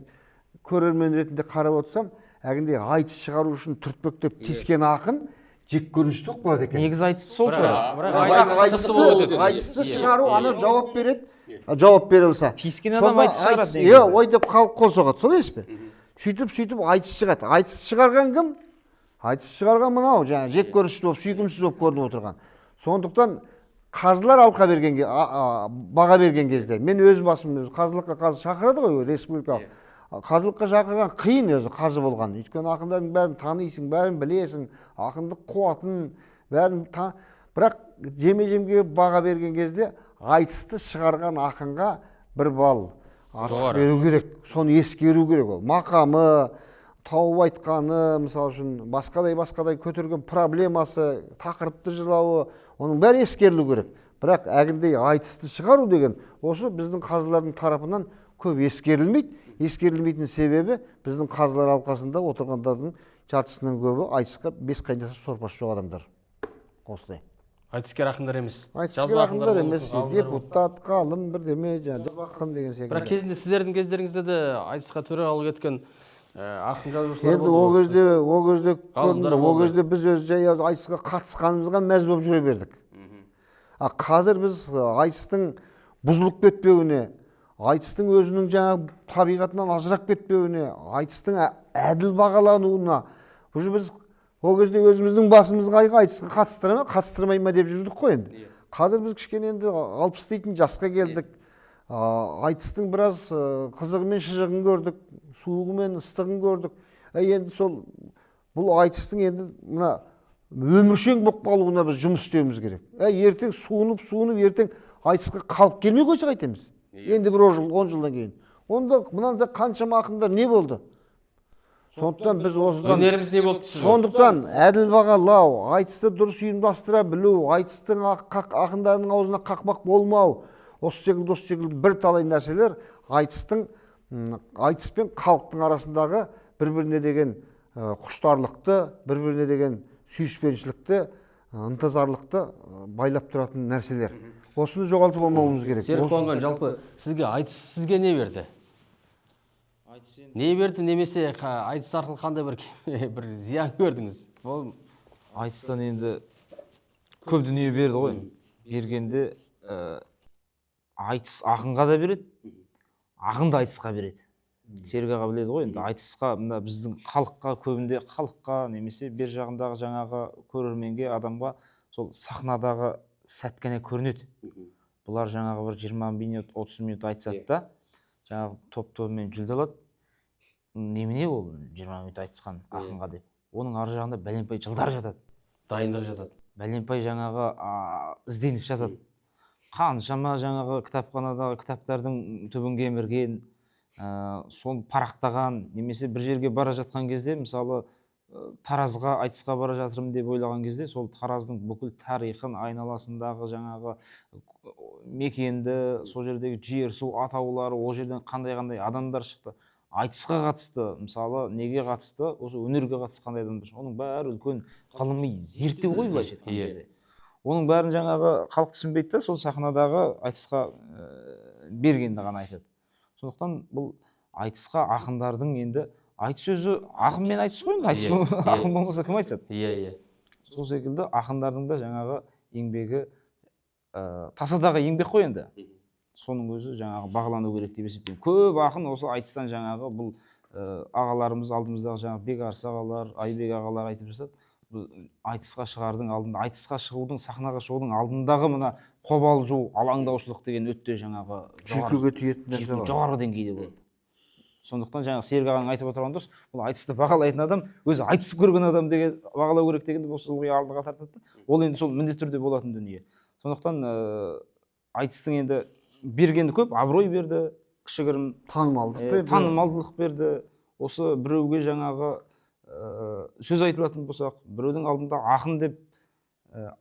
көрермен ретінде қарап отырсам, әлгіндей айтыс шығару үшін түртпектеп тиіскен ақын жек көрінішті болып қалады екен. Негізі айтысты сол шығар. Бірақ Бірақ айтыс айтысты, болып өтеді. айтысты шығару, ана жауап береді, жауап бере алса. Тиіскен адам Сонда айтыс шығарады негізі. Иә, ой деп халық қол соғады, солай емес пе? Сөйтіп, сөйтіп айтыс шығады. Айтыс шығарған кім? Айтыс шығарған мынау жаңағы жек көрінішті болып, сүйкімсіз болып көрініп отырған. Сондықтан қазылар алқа бергенге, баға берген кезде, мен өз басым өзі қазылыққа қазір шақырады ғой, республикалық қазылыққа шақырған қиын өзі қазы болған. Өйткені ақындардың бәрін танисың, бәрін білесің, ақындық қуатын бәрін бірақ жеме жемге баға берген кезде айтысты шығарған ақынға бір балл артық Жоғары. беру керек. Соны ескеру керек. Ол мақамы, тауып айтқаны, мысалы үшін, басқадай басқадай көтерген проблемасы, тақырыпты жырлауы, оның бәрі ескерілу керек. Бірақ әлгіндей айтысты шығару деген осы біздің қазылардың тарапынан көп ескерілмейді. Ескерілмейтін себебі, біздің қазылар алқасында отырғандардың жартысынан көбі айтысқа бес қайнаса сорпасы жоқ адамдар осылай. Айтыскер ақындар емес. Айтыскер Жазба ақындар болуы емес. мүмкін, ғалымдар болуы. Депутат, ғалым, бірдеме, жаңағы ақын деген секілді. Бірақ кезінде сіздердің кездеріңізде де айтысқа төрағалық еткен ақын жазушылар Енді болды ол ғой. кезде, ол кезде Ғалымдар көрінді, ол болды. кезде біз өзі жай айтысқа қатысқанымызға мәз болып жүре бердік. А қазір біз айтыстың бұзылып кетпеуіне, айтыстың өзінің жаңағы табиғатынан ажырап кетпеуіне, айтыстың әділ бағалануына, уже біз ол кезде өзіміздің басымызға қайғы, айтысқа қатыстыра ма, қатыстырмай ма деп жүрдік қой. Енді қазір біз кішкене енді 60 дейтін жасқа келдік. Айтыстың біраз қызығы мен шыжығын көрдік, суығы мен ыстығын көрдік. Енді сол бұл айтыстың енді мына өміршең болып қалуына біз жұмыс істеуіміз керек. Ертең суынып суынып, ертең айтысқа халық келмей қойса қайтеміз? Енді бір 10 жыл, 10 жылдан кейін онда мынандай қаншама ақындар не болды? Сондықтан біз осыдан Өнеріміз не болды дейсіз ғой? Сондықтан әділ бағалау, айтысты дұрыс ұйымдастыра білу, айтыстың ақындардың аузына қақпақ болмау, осы секілді, осы секілді бірталай нәрселер айтыстың, айтыс пен халықтың арасындағы бір біріне деген құштарлықты, бір біріне деген сүйіспеншілікті, ынтызарлықты байлап тұратын нәрселер. Осыны жоғалтып алмауымыз керек. Серік Қуанған, жалпы сізге айтыс, сізге не берді, не берді немесе айтыс арқылы қандай бір зиян көрдіңіз? Ол Айтыстан енді көп дүние берді ғой. Бергенде Айтыс ақынға да береді, ақын да айтысқа береді. Серік аға біледі ғой енді, айтысқа мына біздің халыққа, көбінде халыққа немесе бер жағындағы жаңағы көрерменге, адамға сол сахнадағы сәт қана көрінеді. Бұлар жаңағы бір 20 минут, 30 минут айтысады да, жаңағы топ тобымен жүлде алады. Немене ол 20 минут айтысқан ақынға деп. Оның ар жағында бәленбай жылдар жатады. Дайындық жатады. Бәленбай жаңағы ізденіс жатады. Қаншама жаңағы кітапханадағы кітаптардың түбін кемірген, соны парақтаған, немесе бір жерге бара жатқан кезде, мысалы, Таразға айтысқа бара жатырмын деп ойлаған кезде, сол Тараздың бүкіл тарихын, айналасындағы жаңағы мекенді, сол жердегі жер су атаулары, ол жерден қандай-қандай адамдар шықты, айтысқа қатысты, мысалы, неге қатысты, осы өнерге қатысты қандай адамдар шықты, оның бәрі үлкен ғылыми зерттеу ғой, былайша айтқан кезде. Оның бәрін жаңағы халық түсінбейді да, сол сахнадағы айтысқа бергенді ғана айтады. Сондықтан бұл айтысқа ақындардың енді айтыс өзі ақын мен айтыс қой енді, айтыс ақын болмаса кім айтысады? Иә, иә. Сол секілді ақындардың да жаңағы еңбегі, тасадағы еңбек қой енді. Соның өзі жаңағы бағалану керек деп есептеймін. Көп ақын осы айтыстан жаңағы бұл ағаларымыз, алдымыздағы жаңағы Бекарыс ағалар, Айбек ағалар айтып жатады. Бұл айтысқа шығардың алдында, айтысқа шығудың, сахнаға шығудың алдындағы мына қобалжу, алаңдаушылық деген өте жаңағы жүйкеге тиетін нәрсе бар. Жоғары деңгейде болады. Сондықтан жаңағы Серік ағаның айтып отырғаны дұрыс. Бұл айтысты бағалайтын адам өзі айтысып көрген адам деген бағалау керек дегенді осы ылғи алдыға тартады да. Ол енді сол міндетті түрде болатын дүние. Сондықтан айтыстың енді бергені көп, абырой берді, кішігірім танымалдық берді. Танымалдылық берді. Осы біреуге жаңағы сөз айтылатын болсақ, біреудің алдында ақын деп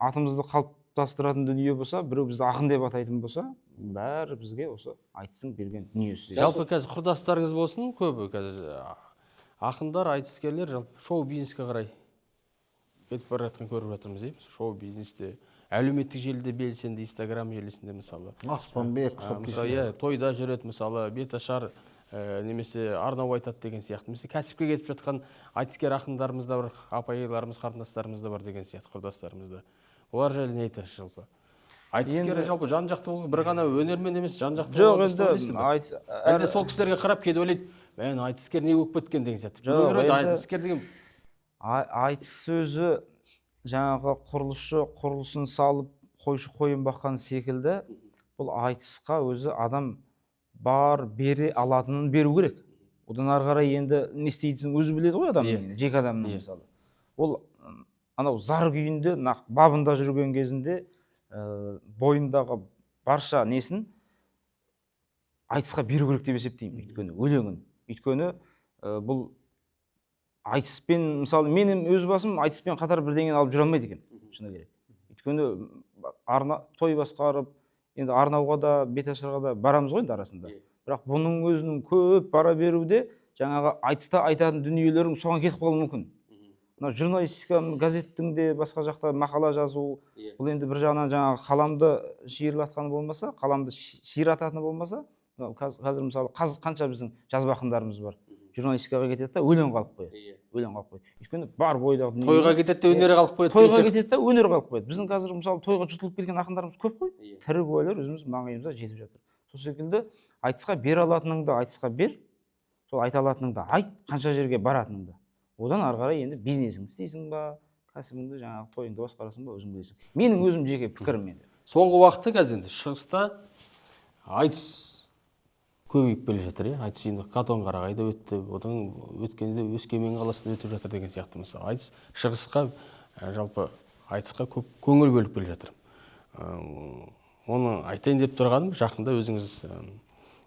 атымызды қалыптастыратын дүние болса, біреу бізді ақын деп атайтын болса, бәрі бізге осы айтыстың берген дүниесі. Жалпы қазір құрдастарыңыз болсын, көбі қазір ақындар, айтыскерлер жалпы шоу-бизнеске қарай кетіп бара жатқан көріп жатырмыз, дейміз. Шоу-бизнесте, әлеуметтік желіде белсенді, Инстаграм желісінде мысалы. Аспанбек ұқсап Мысалы, дейсің. Иә, тойда жүреді, мысалы, беташар, немесе арнау айтады деген сияқты. Мысалы, кәсіпке кетіп жатқан айтыскер ақындарымыз да бар, апайларымыз, қарындастарымыз да бар деген сияқты, құрдастарымыз да. Олар жайлы не айтасыз жалпы? Айтыскер жалпы жан-жақты болу, бір ғана өнермен емес, жан-жақты Жоқ, болу дұрыс енді деп ойлайсыз ба? айтыс Әлде сол кісілерге қарап кейде ойлайды, мен айтыскер не болып кеткен деген сияқты. Жоқ, Біреулер ойлайды, енді айтыскер деген айтыс сөзі жаңағы құрылысшы құрылысын салып, қойшы қойын баққан секілді, бұл айтысқа өзі адам бар бере алатынын беру керек. Одан ары қарай енді не істейтінін өзі біледі ғой адам, енді, жеке адамның мысалы. Ол анау зар күйінде, нақ бабында жүрген кезінде, бойындағы барша несін айтысқа беру керек деп есептеймін. Өйткені өлеңін. Өйткені бұл айтыспен, мысалы, менің өз басым айтыспен қатар бірдеңені алып жүре алмайды екен, шыны керек. Өйткені арна, той басқарып, енді арнауға да, беташарға да барамыз ғой енді арасында. Бірақ бұның өзінің көп бара беруде жаңағы айтыста айтатын дүниелерің соған кетіп қалуы мүмкін. Мына журналистика, газеттің де басқа жақта мақала жазу, бұл енді бір жағынан жаңағы қаламды шиырлатқаны болмаса, қаламды ширататыны болмаса, мынау қазір мысалы қанша біздің жазба ақындарымыз бар. Журналистикаға кетеді да, өлең қалып қояды. Өлең қалып қояды. Өйткені бар бойдағы дүние Тойға кетеді де, өнері қалып қояды Тойға деген сияқты. кетеді де, өнері қалып қояды. Біздің қазір мысалы тойға жұтылып кеткен ақындарымыз көп қой. Тірі куәлер өзіміз маңайымызда жетіп жатыр. Сол секілді айтысқа бере алатыныңды айтысқа бер, сол айта алатыныңды айт, қанша жерге баратыныңды. Одан ары қарай енді бизнесіңді істейсің ба, кәсібіңді, жаңағы тойыңды басқарасың ба, өзің білесің. Менің өзім жеке пікірім енді. Соңғы уақытта қазір енді шығыста айтыс көбейіп келе жатыр, иә? Айтыс енді Катонқарағайда өтті, одан өткенде Өскемен қаласында өтіп жатыр деген сияқты. Мысалы, айтыс шығысқа, жалпы айтысқа көп көңіл бөліп келе жатыр. Оны айтайын деп тұрғаным, жақында өзіңіз,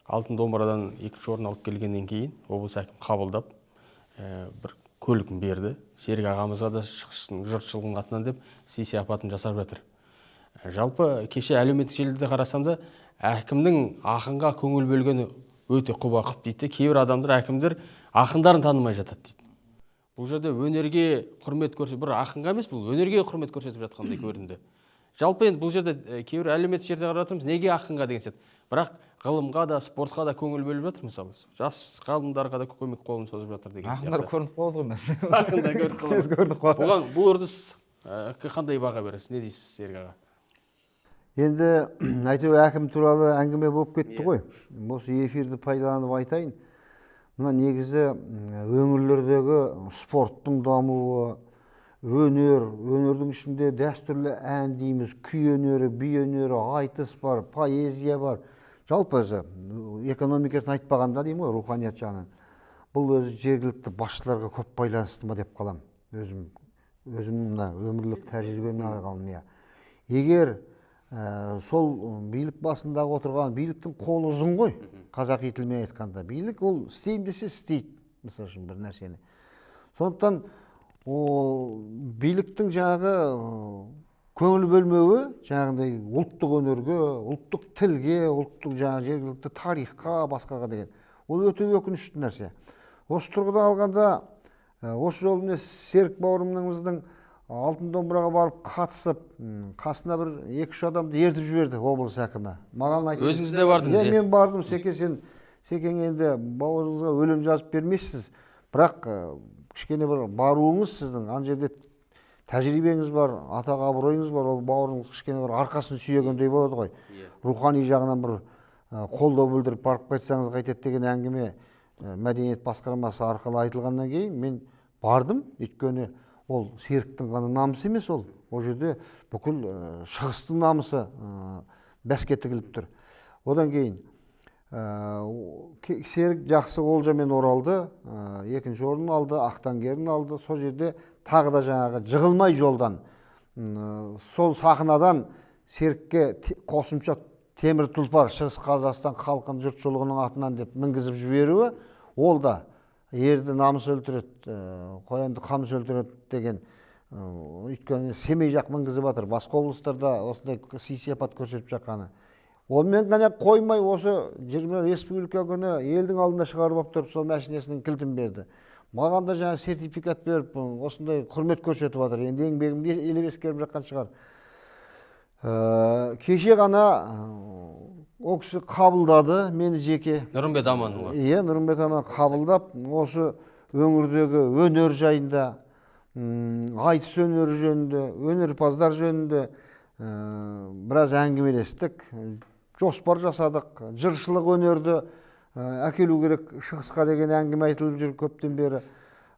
Алтын домбырадан екінші орын алып келгеннен кейін облыс әкімі қабылдап, бір көлігін берді. Серік ағамызға да шығыстың жұртшылығының атынан деп сый сияпатын жасап жатыр. Жалпы кеше әлеуметтік желіде қарасам да, әкімнің ақынға көңіл бөлгені өте құба құп дейді де, кейбір адамдар әкімдер ақындарын танымай жатады дейді. Бұл жерде өнерге құрмет көрсетіп, бір ақынға емес, бұл өнерге құрмет көрсетіп жатқандай көрінді. Жалпы енді бұл жерде, кейбір әлеуметтік жерде қарап жатырмыз, неге ақынға деген сияқты. Бірақ ғылымға да, спортқа да көңіл бөліп жатыр, мысалы. Жас ғалымдарға да көмек қолын созып жатыр деген Ақындар сияқты. көрініп қалады ғой, мәселен. Ақындар көрініп қалады. Тез көрініп қалады. Бұған бұл үрдіс, қандай баға бересіз? Не дейсіз, Серік аға? Енді әйтеуір әкім туралы әңгіме болып кетті ғой. Осы эфирді пайдаланып айтайын. Мына негізі өңірлердегі спорттың дамуы, өнер, өнердің ішінде дәстүрлі ән дейміз, күй өнері, би өнері, айтыс бар, поэзия бар. Жалпы өзі экономикасын айтпағанда деймін ғой, руханият жағынан. Бұл өзі жергілікті басшыларға көп байланысты ма деп қалам. Өзімнің мына өмірлік тәжірибемнен алғаным, иә. Егер сол билік басындағы отырған биліктің қолы ұзын ғой, қазақи тілмен айтқанда. Билік ол істеймін десе істейді, мысалы үшін, бір нәрсені. Сондықтан о биліктің жаңағы көңіл бөлмеуі жаңағындай ұлттық өнерге, ұлттық тілге, ұлттық жаңағы жергілікті тарихқа, басқаға деген, ол өте өкінішті нәрсе. Осы тұрғыдан алғанда, осы жолы міне Серік бауырымыздің Алтын домбыраға барып қатысып, қасына бір екі үш адамды ертіп жіберді облыс әкімі. Маған айтты. Өзіңіз де бардыңыз, иә? Иә? Мен бардым. Секе, сен, Секең, енді бауырыңызға өлең жазып бермейсіз, бірақ кішкене бір баруыңыз, сіздің ана жерде тәжірибеңіз бар, атақ абыройыңыз бар, ол бауырыңыз кішкене бір арқасын сүйегендей болады ғой. Рухани жағынан бір қолдау білдіріп барып қайтсаңыз қайтеді деген әңгіме мәдениет басқармасы арқылы айтылғаннан кейін мен бардым. Өйткені ол Серіктің ғана намысы емес, ол жерде бүкіл шығыстың намысы бәске тігіліп тұр. Одан кейін Серік жақсы олжамен оралды, екінші орын алды, ақтаңгерін алды. Сол жерде тағы да жаңағы жығылмай жолдан, сол сахнадан Серікке қосымша темір тұлпар Шығыс Қазақстан халқының, жұртшылығының атынан деп мінгізіп жіберуі, ол да ерді намыс өлтіреді, қоянды қамыс өлтіреді деген. Өйткені Семей жақ мінгізіп жатыр, басқа облыстарда осындай сый сияпат көрсетіп жатқаны. Онымен ғана қоймай, осы 20 Республика күні елдің алдында шығарып алып тұрып, сол машинасының кілтін берді. Маған да жаңа сертификат беріп, осындай құрмет көрсетіп жатыр. Енді еңбегімді елеп ескеріп жатқан шығар. Кеше ғана ол кісі қабылдады мені жеке. Нұрымбет Аманұлы. Иә, Нұрымбет Аман қабылдап, осы өңірдегі өнер жайында, айтыс өнері жөнінде, өнерпаздар жөнінде біраз әңгімелестік, жоспар жасадық. Жыршылық өнерді әкелу керек шығысқа деген әңгіме айтылып жүр көптен бері.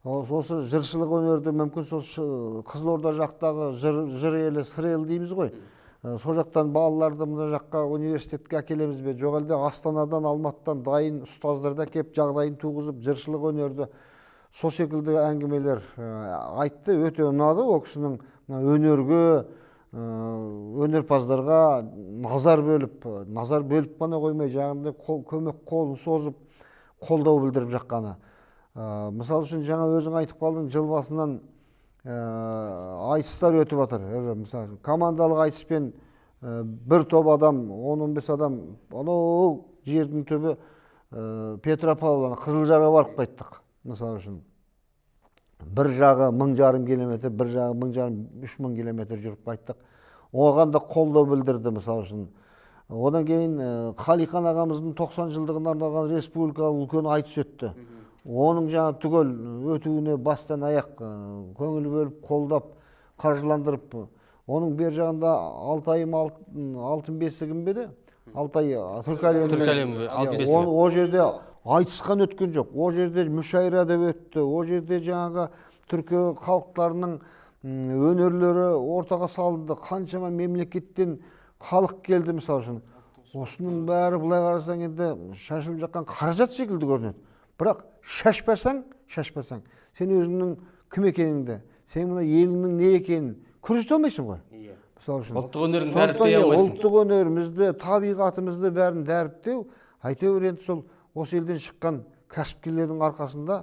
Осы жыршылық өнерді мүмкін сол Қызылорда жақтағы жыр елі, Сыр елі дейміз ғой. Сол жақтан балаларды мына жаққа университетке әкелеміз бе, жоқ әлде Астанадан, Алматыдан дайын ұстаздарды әкеп, жағдайын туғызып, жыршылық өнерді, сол секілді әңгімелер айтты. Өте ұнады ол кісінің мына өнерге, өнерпаздарға назар бөліп, назар бөліп қана қоймай, жаңағындай көмек қолын созып, қолдау білдіріп жатқаны. Мысалы үшін, жаңа өзің айтып қалдың, жыл басынан айтыстар өтіп жатыр. Мысалы, командалық айтыспен бір топ адам, 10-15 адам, анау жердің түбі Петропавл, Қызылжарға барып қайттық. Мысалы үшін, бір жағы 1500 километр, бір жағы 1500, 3000 километр жүріп қайттық. Оған да қолдау білдірді, мысалы үшін. Одан кейін Қалихан ағамыздың 90 жылдығына арналған республикалық үлкен айтыс өтті. Оның жаңа түгел өтуіне бастан аяқ көңіл бөліп, қолдап, қаржыландырып, оның бер жағында Алтайым алтын бесігім бе еді? Алтай түркі әлемінің Түркі әлемі алтын бесігі. Ол жерде айтысқан өткен жоқ. Ол жерде мүшайра деп өтті. Ол жерде жаңағы түркі халықтарының өнерлері ортаға салынды. Қаншама мемлекеттен халық келді, мысалы үшін. Осының бәрі былай қарасаң, енді шашылып жатқан қаражат секілді көрінеді. Бірақ шашпасаң, сен өзіңнің кім екеніңді, сен мына еліңнің не екенін көрсете алмайсың ғой. Мысалы үшін, Ұлттық өнерін сондықтан дәріптей иә, алмайсың. Ұлттық өнерімізді, табиғатымызды бәрін дәріптеу, әйтеуір енді сол осы елден шыққан кәсіпкерлердің арқасында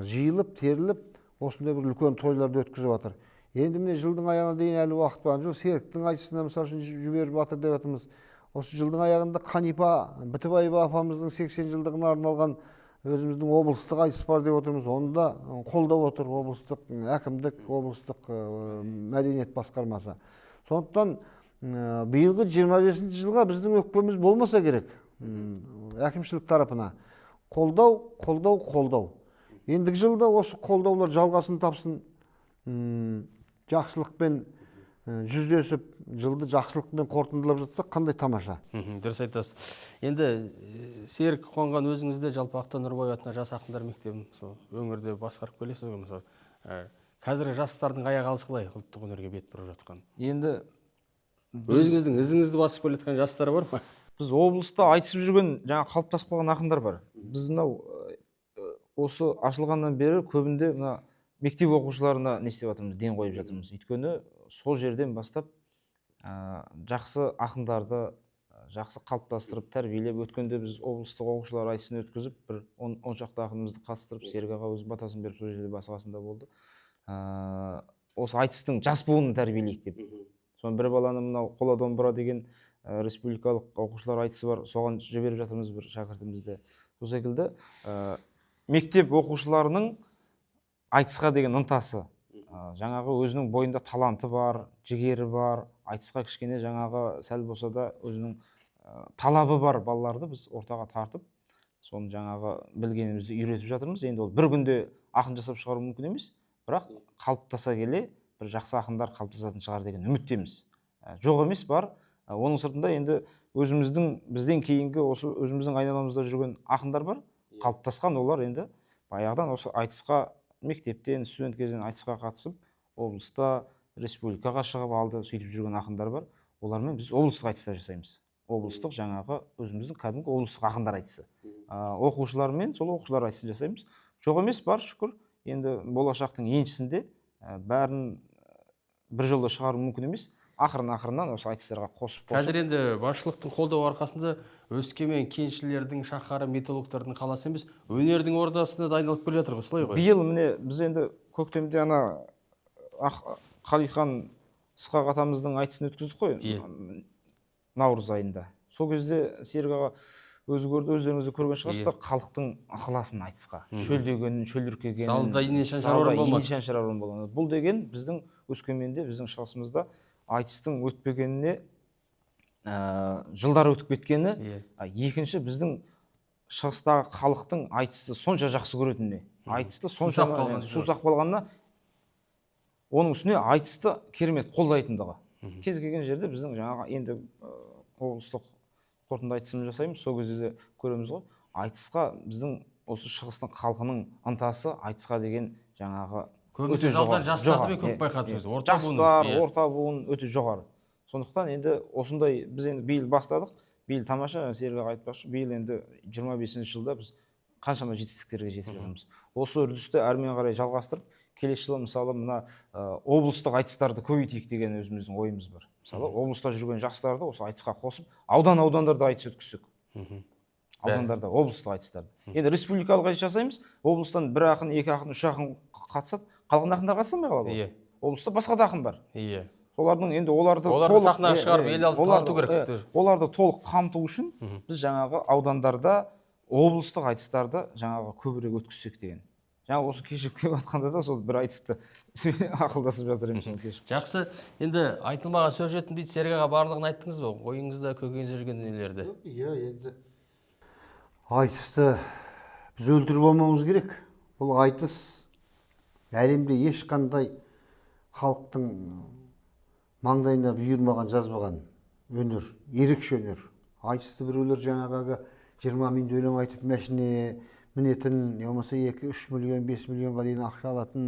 жиылып, теріліп, осындай бір үлкен тойларды өткізіп жатыр. Енді міне жылдың аяғына дейін әлі уақыт бар. Жыл Серіктің айтысына, мысалы үшін, жіберіп жатыр деп жатырмыз. Осы жылдың аяғында Қанипа Бітібаева апамыздың 80 жылдығына арналған өзіміздің облыстық айтыс бар деп отырмыз. Оны да қолдап отыр облыстық әкімдік, облыстық мәдениет басқармасы. Сондықтан биылғы 25 жылға біздің өкпеміз болмаса керек. Әкімшілік тарапына қолдау, қолдау, қолдау. Ендігі жылда осы қолдаулар жалғасын тапсын. Жақсылықпен жүздесіп, жылды жақсылықпен қорытындылап жатсақ, қандай тамаша. Дұрыс айтасыз. Енді Серік Қуанған, өзіңіз де жалпы Ақтан Нұрбаев атындағы жас ақындар мектебін мысалы өңірде басқарып келесіз ғой мысалы. Қазіргі жастардың аяқ алысы қалай ұлттық өнерге бет бұрып жатқан? Енді өзіңіздің ізіңізді басып келе жатқан жастар бар ма? Біз облыста айтысып жүрген, жаңа қалыптасып қалған ақындар бар. Біз мынау осы ашылғаннан бері көбінде мына мектеп оқушыларына не істеп жатырмыз, ден қойып жатырмыз. Өйткені сол жерден бастап жақсы ақындарды жақсы қалыптастырып, тәрбиелеп, өткенде біз облыстық оқушылар айтысын өткізіп, бір он шақты ақынымызды қатыстырып, Серік аға өз батасын беріп, сол жерде басы қасында болды. Осы айтыстың жас буынын тәрбиелейік деп. Соны бір баланы мынау қола домбыра деген республикалық оқушылар айтысы бар, соған жіберіп жатырмыз бір шәкіртімізді. Сол секілді мектеп оқушыларының айтысқа деген ынтасы, жаңағы өзінің бойында таланты бар, жігері бар, айтысқа кішкене жаңағы сәл болса да өзінің талабы бар балаларды біз ортаға тартып, соны жаңағы білгенімізді үйретіп жатырмыз. Енді ол бір күнде ақын жасап шығару мүмкін емес, бірақ қалыптаса келе бір жақсы ақындар қалыптасатын шығар деген үміттеміз. Жоқ емес, бар. Оның сыртында енді өзіміздің, бізден кейінгі осы өзіміздің айналамызда жүрген ақындар бар, қалыптасқан. Олар енді баяғыдан осы айтысқа мектептен, студент кезінен айтысқа қатысып, облыста, республикаға шығып алды, сөйтіп жүрген ақындар бар. Олармен біз облыстық айтыстар жасаймыз. Облыстық жаңағы өзіміздің кәдімгі облыстық ақындар айтысы. Оқушылармен сол оқушылар айтысын жасаймыз. Жоқ емес, бар, шүкір. Енді болашақтың еншісінде, бәрін бір жолда шығару мүмкін емес. Ақырын-ақырыннан осы айтыстарға қосып. Қазір енді басшылықтың қолдауы арқасында Өскемен кеншілердің шаһары, металлургтардың қаласы емес, өнердің ордасына да айналып келе жатыр ғой, солай ғой? Биыл міне біз енді көктемде ана Қалихан Ысқақ атамыздың айтысын өткіздік қой, наурыз айында. Сол кезде Серік аға өзі көрді, өздеріңіз де көрген шығарсыздар, халықтың ықыласын айтысқа, шөлдегенін, шөліркегенін, залда ине шаншар орын болмады. Ине шаншар орын болмады. Бұл деген біздің Өскеменде, біздің шығысымызда айтыстың өтпегеніне жылдар өтіп кеткені. Екінші, біздің шығыстағы халықтың айтысты сонша жақсы көретініне, айтысты сонша сусап қалғанына, оның үстіне айтысты керемет қолдайтындығы. Кез келген жерде біздің жаңағы енді облыстық қорытынды айтысын жасаймыз, сол кезде де көреміз ғой. Айтысқа біздің осы шығыстың халқының ынтасы айтысқа деген жаңағы көбінесе залдан жастарды мен көп байқадым, орта буын, жастар, орта буын өте жоғары. Сондықтан енді осындай біз енді биыл бастадық, биыл тамаша, Серік аға айтпақшы, биыл енді 25 жылда біз қаншама жетістіктерге жетіп жатырмыз. Осы үрдісті әрмен қарай жалғастырып, келесі жылы мысалы мына облыстық айтыстарды көбейтейік деген өзіміздің ойымыз бар. Мысалы облыста жүрген жастарды осы айтысқа қосып, аудан-аудандарда айтыс өткізсек. Аудандарда облыстық айтыстарды. Енді республикалық айтыс жасаймыз, облыстан бір ақын, екі ақын, үш ақын қатысады, қалған ақындар қатыса алмай қалады. Облыста басқа да ақын бар. Солардың енді оларды толық сахнаға шығарып, ел алды таныту керек. Оларды толық қамту үшін біз жаңағы аудандарда облыстық айтыстарды жаңағы көбірек өткізсек деген. Жаңа осы кешігіп келіп жатқанда да сол бір айтысты ақылдасып жатыр едім соны кешігіп. Жақсы, енді айтылмаған сөз жетім дейді. Серік аға, барлығын айттыңыз ба? Ойыңызда, көкейіңізде жүрген дүниелерді. Иә, енді айтысты біз өлтіріп алмауымыз керек. Бұл айтыс әлемде ешқандай халықтың маңдайына бұйырмаған, жазбаған өнер, ерекше өнер. Айтысты біреулер жаңағы 20 минут өлең айтып мәшине мінетін, не болмаса 2-3 миллион, 5 миллионға дейін ақша алатын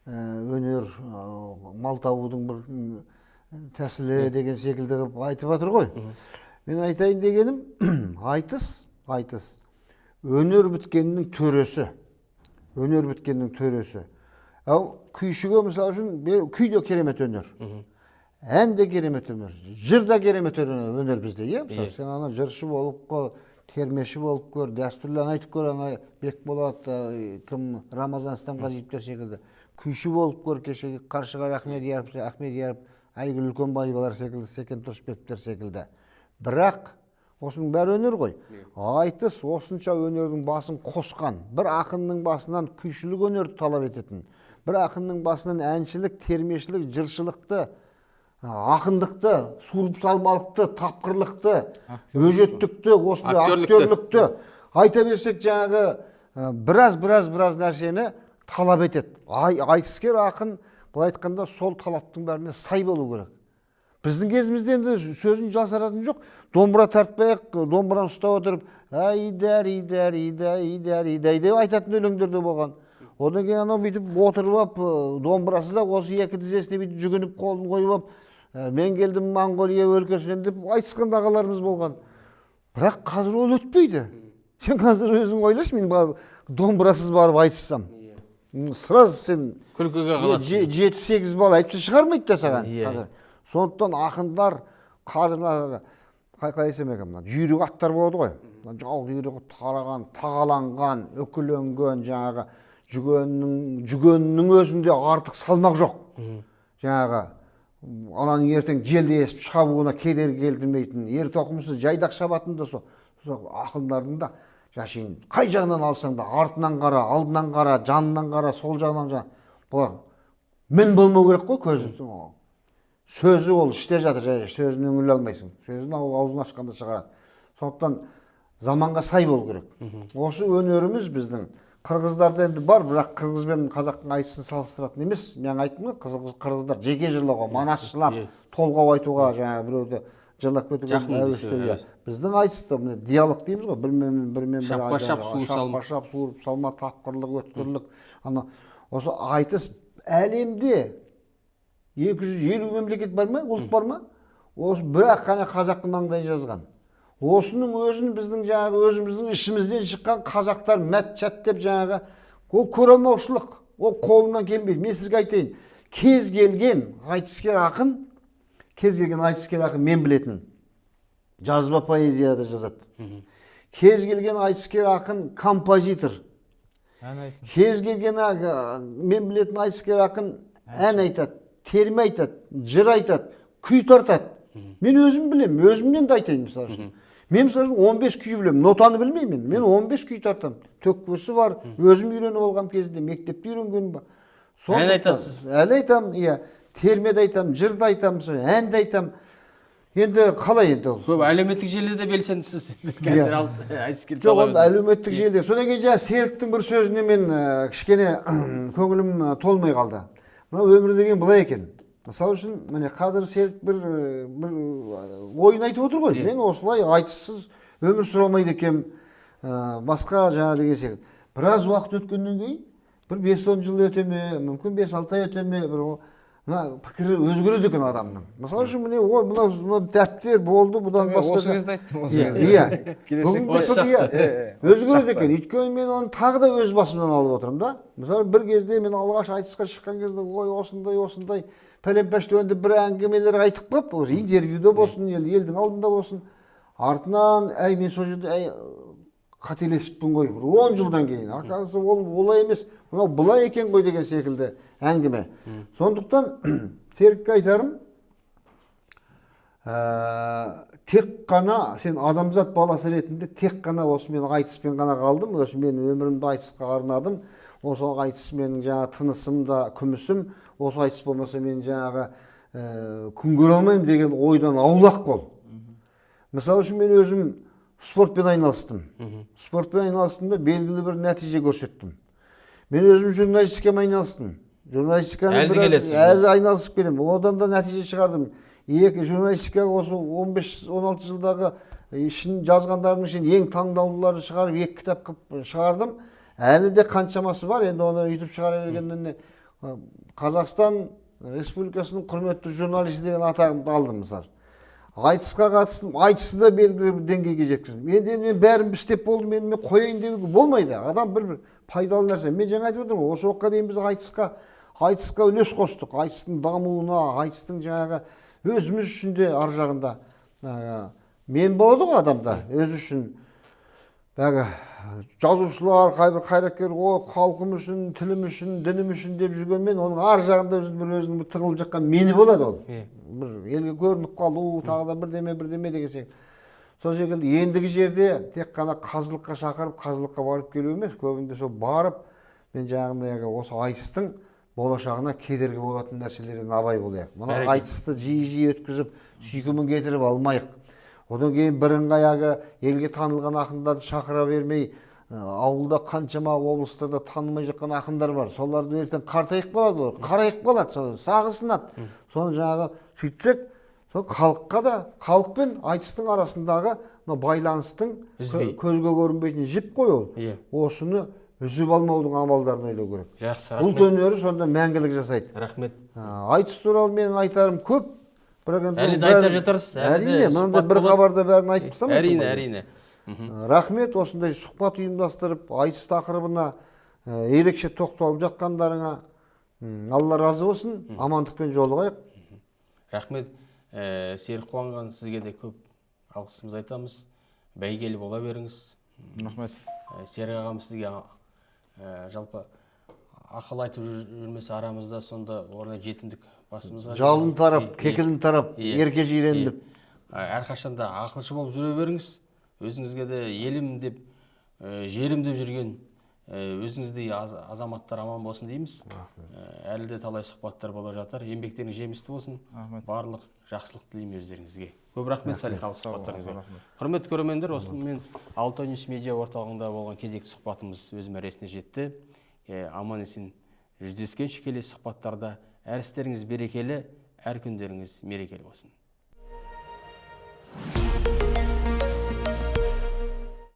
өнер, мал табудың бір тәсілі деген секілді қылып айтып жатыр ғой. Мен айтайын дегенім, айтыс өнер біткеннің төресі. Өнер біткеннің төресі. Ал күйшіге мысалы үшін күй де керемет өнер. Ән де керемет өнер, жыр да керемет өнер бізде, иә? Мысалы сен ана жыршы болып көр, термеші болып көр, дәстүрлі ән айтып көр, ана Бекболат, кім, Рамазан Стамғазиевтер секілді. Күйші болып көр, кешегі Қаршығар Ахмедияров, Айгүл Үлкенбаевалар секілді, Секен Тұрысбековтер секілді. Бірақ осының бәрі өнер ғой. Айтыс осынша өнердің басын қосқан, бір ақынның басынан күйшілік өнерді талап ететін, бір ақынның басынан әншілік, термешілік, жыршылықты, ақындықты, суырып салмалықты, тапқырлықты, өжеттікті, осындай актерлікті айта берсек жаңағы біраз нәрсені талап етеді. Айтыскер ақын Былай айтқанда, сол талаптың бәріне сай болу керек. Біздің кезімізде енді сөзін жасыратын жоқ, домбыра тартпай ақ, домбыраны ұстап отырып, ай дәри дәри дәри дәй деп айтатын өлеңдер де болған. Одан кейін анау бүйтіп отырып алып, домбырасы да осы екі тізесіне бүйтіп жүгініп, қолын қойып алып, мен келдім Моңғолия өлкесінен деп айтысқан да ағаларымыз болған. Бірақ қазір ол өтпейді. Сен қазір өзің ойлашы, мен домбырасыз барып айтыссам, сразу сен күлкіге қаласың. 7-8 балл, әйтпесе шығармайды да саған қазір. Сондықтан ақындар қазір мына қалай айтсам екен, мына жүйрік аттар болады ғой, мына жал құйрығы тараған, тағаланған, үкіленген, жаңағы жүгеннің өзінде артық салмақ жоқ, жаңағы ананың ертең желде есіп шабуына кедергі келтірмейтін, ер тоқымсыз жайдақ шабатын да сол ақындардың да жашин қай жағынан алсаң да, артынан қара, алдынан қара, жанынан қара, сол жағынан қара, бұлар мін болмау керек қой. Көзі, сөзі ол іште жатыр, және сөзін үңіле алмайсың, сөзін аузын ашқанда шығарады. Сондықтан заманға сай болу керек. Осы өнеріміз біздің қырғыздарда енді бар, бірақ қырғыз бен қазақтың айтысын салыстыратын емес. Мен айттым ғой, қырғыздар жеке жырлауға, манасшылап толғау айтуға, жаңағы біреуді жырлап кетуге әуестеу, иә. Біздің айтыста міне диалог дейміз ғой, бірімен бірімен бірі Шаппа шап, суырып салма. Шаппа шап, суырып салма, тапқырлық, өткірлік. Ана осы айтыс әлемде 250 мемлекет бар ма, ұлт бар ма, осы бір ақ қана қазақтың маңдайын жазған. Осының өзін біздің жаңағы өзіміздің ішімізден шыққан қазақтар мәт чат деп, жаңағы ол көре алмаушылық, ол қолынан келмейді. Мен сізге айтайын, кез келген айтыскер ақын, кез келген айтыскер ақын, мен білетін, жазба поэзияда жазады. Кез келген айтыскер ақын композитор. Ән айтады. Кез келген мен білетін айтыскер ақын ән айтады, терме айтады, жыр айтады, күй тартады. Мен өзім білемін, өзімнен де айтайын. Мысалы үшін, мен, мысалы үшін, 15 күй білемін, нотаны білмеймін. Мен 15 күй тартамын, төкпесі бар, өзім үйреніп алғам кезінде, мектепте үйренгенім бар. Ән айтасыз? Әлі айтамын, иә, терме де айтамын, жыр да айтамын, ән де айтамын. Енді қалай енді ол? Көп әлеуметтік желіде белсендісіз қазір, ал айтыскер. Жоқ, ол әлеуметтік желіде. Содан кейін жаңа Серіктің бір сөзіне мен кішкене көңілім толмай қалды. Мынау өмір деген былай екен. Мысалы үшін, міне, қазір Серік бір ойын айтып отыр ғой, мен осылай айтыссыз өмір сүре алмайды екенмін, басқа жаңа деген секілді. Біраз уақыт өткеннен кейін, бір 5-10 жыл өте ме, мүмкін 5-6 ай өте ме, бір мына пікірі өзгереді екен адамның. Мысалы үшін, міне, ой, мынау дәптер болды, бұдан Мен басқа осы кезде айттым, осы кезде. Бүгінгі Осы пікір, иә, Иә, осы өзгереді шақта. екен. Өйткені мен оны тағы да өз басымнан алып отырмын да. Мысалы, бір кезде мен алғаш айтысқа шыққан кезде, ой, осындай осындай пәлен пәштуен деп бір әңгімелер айтып қалып, осы интервьюде болсын, елдің алдында болсын, артынан әй, мен сол жерде әй, қателесіппін ғой, бір 10 жылдан кейін оказывается, ол олай емес, мынау былай екен ғой деген секілді әңгіме. Сондықтан Серікке айтарым, тек қана сен адамзат баласы ретінде тек қана осы мен айтыспен ғана қалдым, осы мен өмірімді айтысқа арнадым, осы айтыс менің жаңағы тынысым да күмісім, осы айтыс болмаса мен жаңағы күн көре алмаймын деген ойдан аулақ бол. Мысалы үшін, мен өзім спортпен айналыстым, спортпен айналыстым да, белгілі бір нәтиже көрсеттім. Мен өзім журналистикамен айналыстым, журналистиканы Әлі де келесіз. Әлі айналысып келемін, одан да нәтиже шығардым. Екі журналистикаға осы 15-16 жылдағы ішін жазғандарымның ішінен ең таңдаулыларын шығарып, екі кітап қылып шығардым. Әлі де қаншамасы бар енді, оны өйтіп шығара бергеннен не? Қазақстан Республикасының құрметті журналисі деген атағымды алдым. Мысалы, айтысқа қатыстым, айтысты да белгілі бір деңгейге жеткіздім. Енді мен бәрін істеп болдым, енді мен қояйын деуге болмайды. Адам бір пайдалы нәрсе, мен жаңа айтып отырмын ғой, осы уақытқа дейін біз айтысқа үлес қостық, айтыстың дамуына, айтыстың жаңағы өзіміз үшін де ар жағында мен болады ғой адамда өзі үшін. Бәгі жазушылар, қайбір қайраткер, о, халқым үшін, тілім үшін, дінім үшін деп жүргенмен, оның ар жағында өзінің бір өзінің бір тығылып жатқан мені болады ол. Бір елге көрініп қалу, тағы да бірдеме бірдеме деген секілді. Сол секілді ендігі жерде тек қана қазылыққа шақырып, қазылыққа барып келу емес, көбінде сол барып, мен жаңағындай осы айтыстың болашағына кедергі болатын нәрселерден абай болайық. Мына айтысты жиі жиі өткізіп, сүйкімін кетіріп алмайық. Одан кейін бірыңғай әлгі елге танылған ақындарды шақыра бермей. Ауылда қаншама, облыстарда танымай жатқан ақындар бар. Соларды ертең қартайып қалады, олар қарайып қалады, сол сағы сынады. Соны жаңағы сөйтсек, сол халыққа да, халық пен айтыстың арасындағы мына байланыстың Үзбей. Көзге көрінбейтін жіп қой ол. Осыны үзіп алмаудың амалдарын ойлау керек. Жақсы, Ұлт рахмет. өнері сонда мәңгілік жасайды. Рахмет. Айтыс туралы менің айтарым көп, бірақ енді Әлі оның де айта бәрін- жатарсыз, әлі де Әрине, мынандай сұхбат бір болады. хабарда бәрін айтып тастамайсың Әрине, ғой. әрине. Рахмет, осындай сұхбат ұйымдастырып, айтыс тақырыбына ерекше тоқталып жатқандарыңа. Алла разы болсын, амандықпен жолығайық. Рахмет. Серік Қуанған, сізге де көп алғысымызды айтамыз. Бәйгелі бола беріңіз. Рахмет. Серік ағам, сізге жалпы ақыл айтып жүрмесе арамызда, сонда орнына жетімдік басымызға Жалын тарап, кекілін тарап, ерке жирен деп. Әрқашанда ақылшы болып жүре беріңіз. Өзіңізге де елім деп, жерім деп жүрген өзіңіздей азаматтар аман болсын дейміз. Әлі де талай сұхбаттар бола жатар. Еңбектеріңіз жемісті болсын. Рахмет. Барлық жақсылық тілеймін өздеріңізге. Көп рахмет салиқалы Сау болыңыз, сұхбаттарыңызға. Рахмет. Құрметті көрермендер, осымен Алтау Ньюс медиа орталығында болған кезекті сұхбатымыз өз мәресіне жетті. Аман есен жүздескенше келесі сұхбаттарда. Әр істеріңіз берекелі, әр күндеріңіз мерекелі болсын.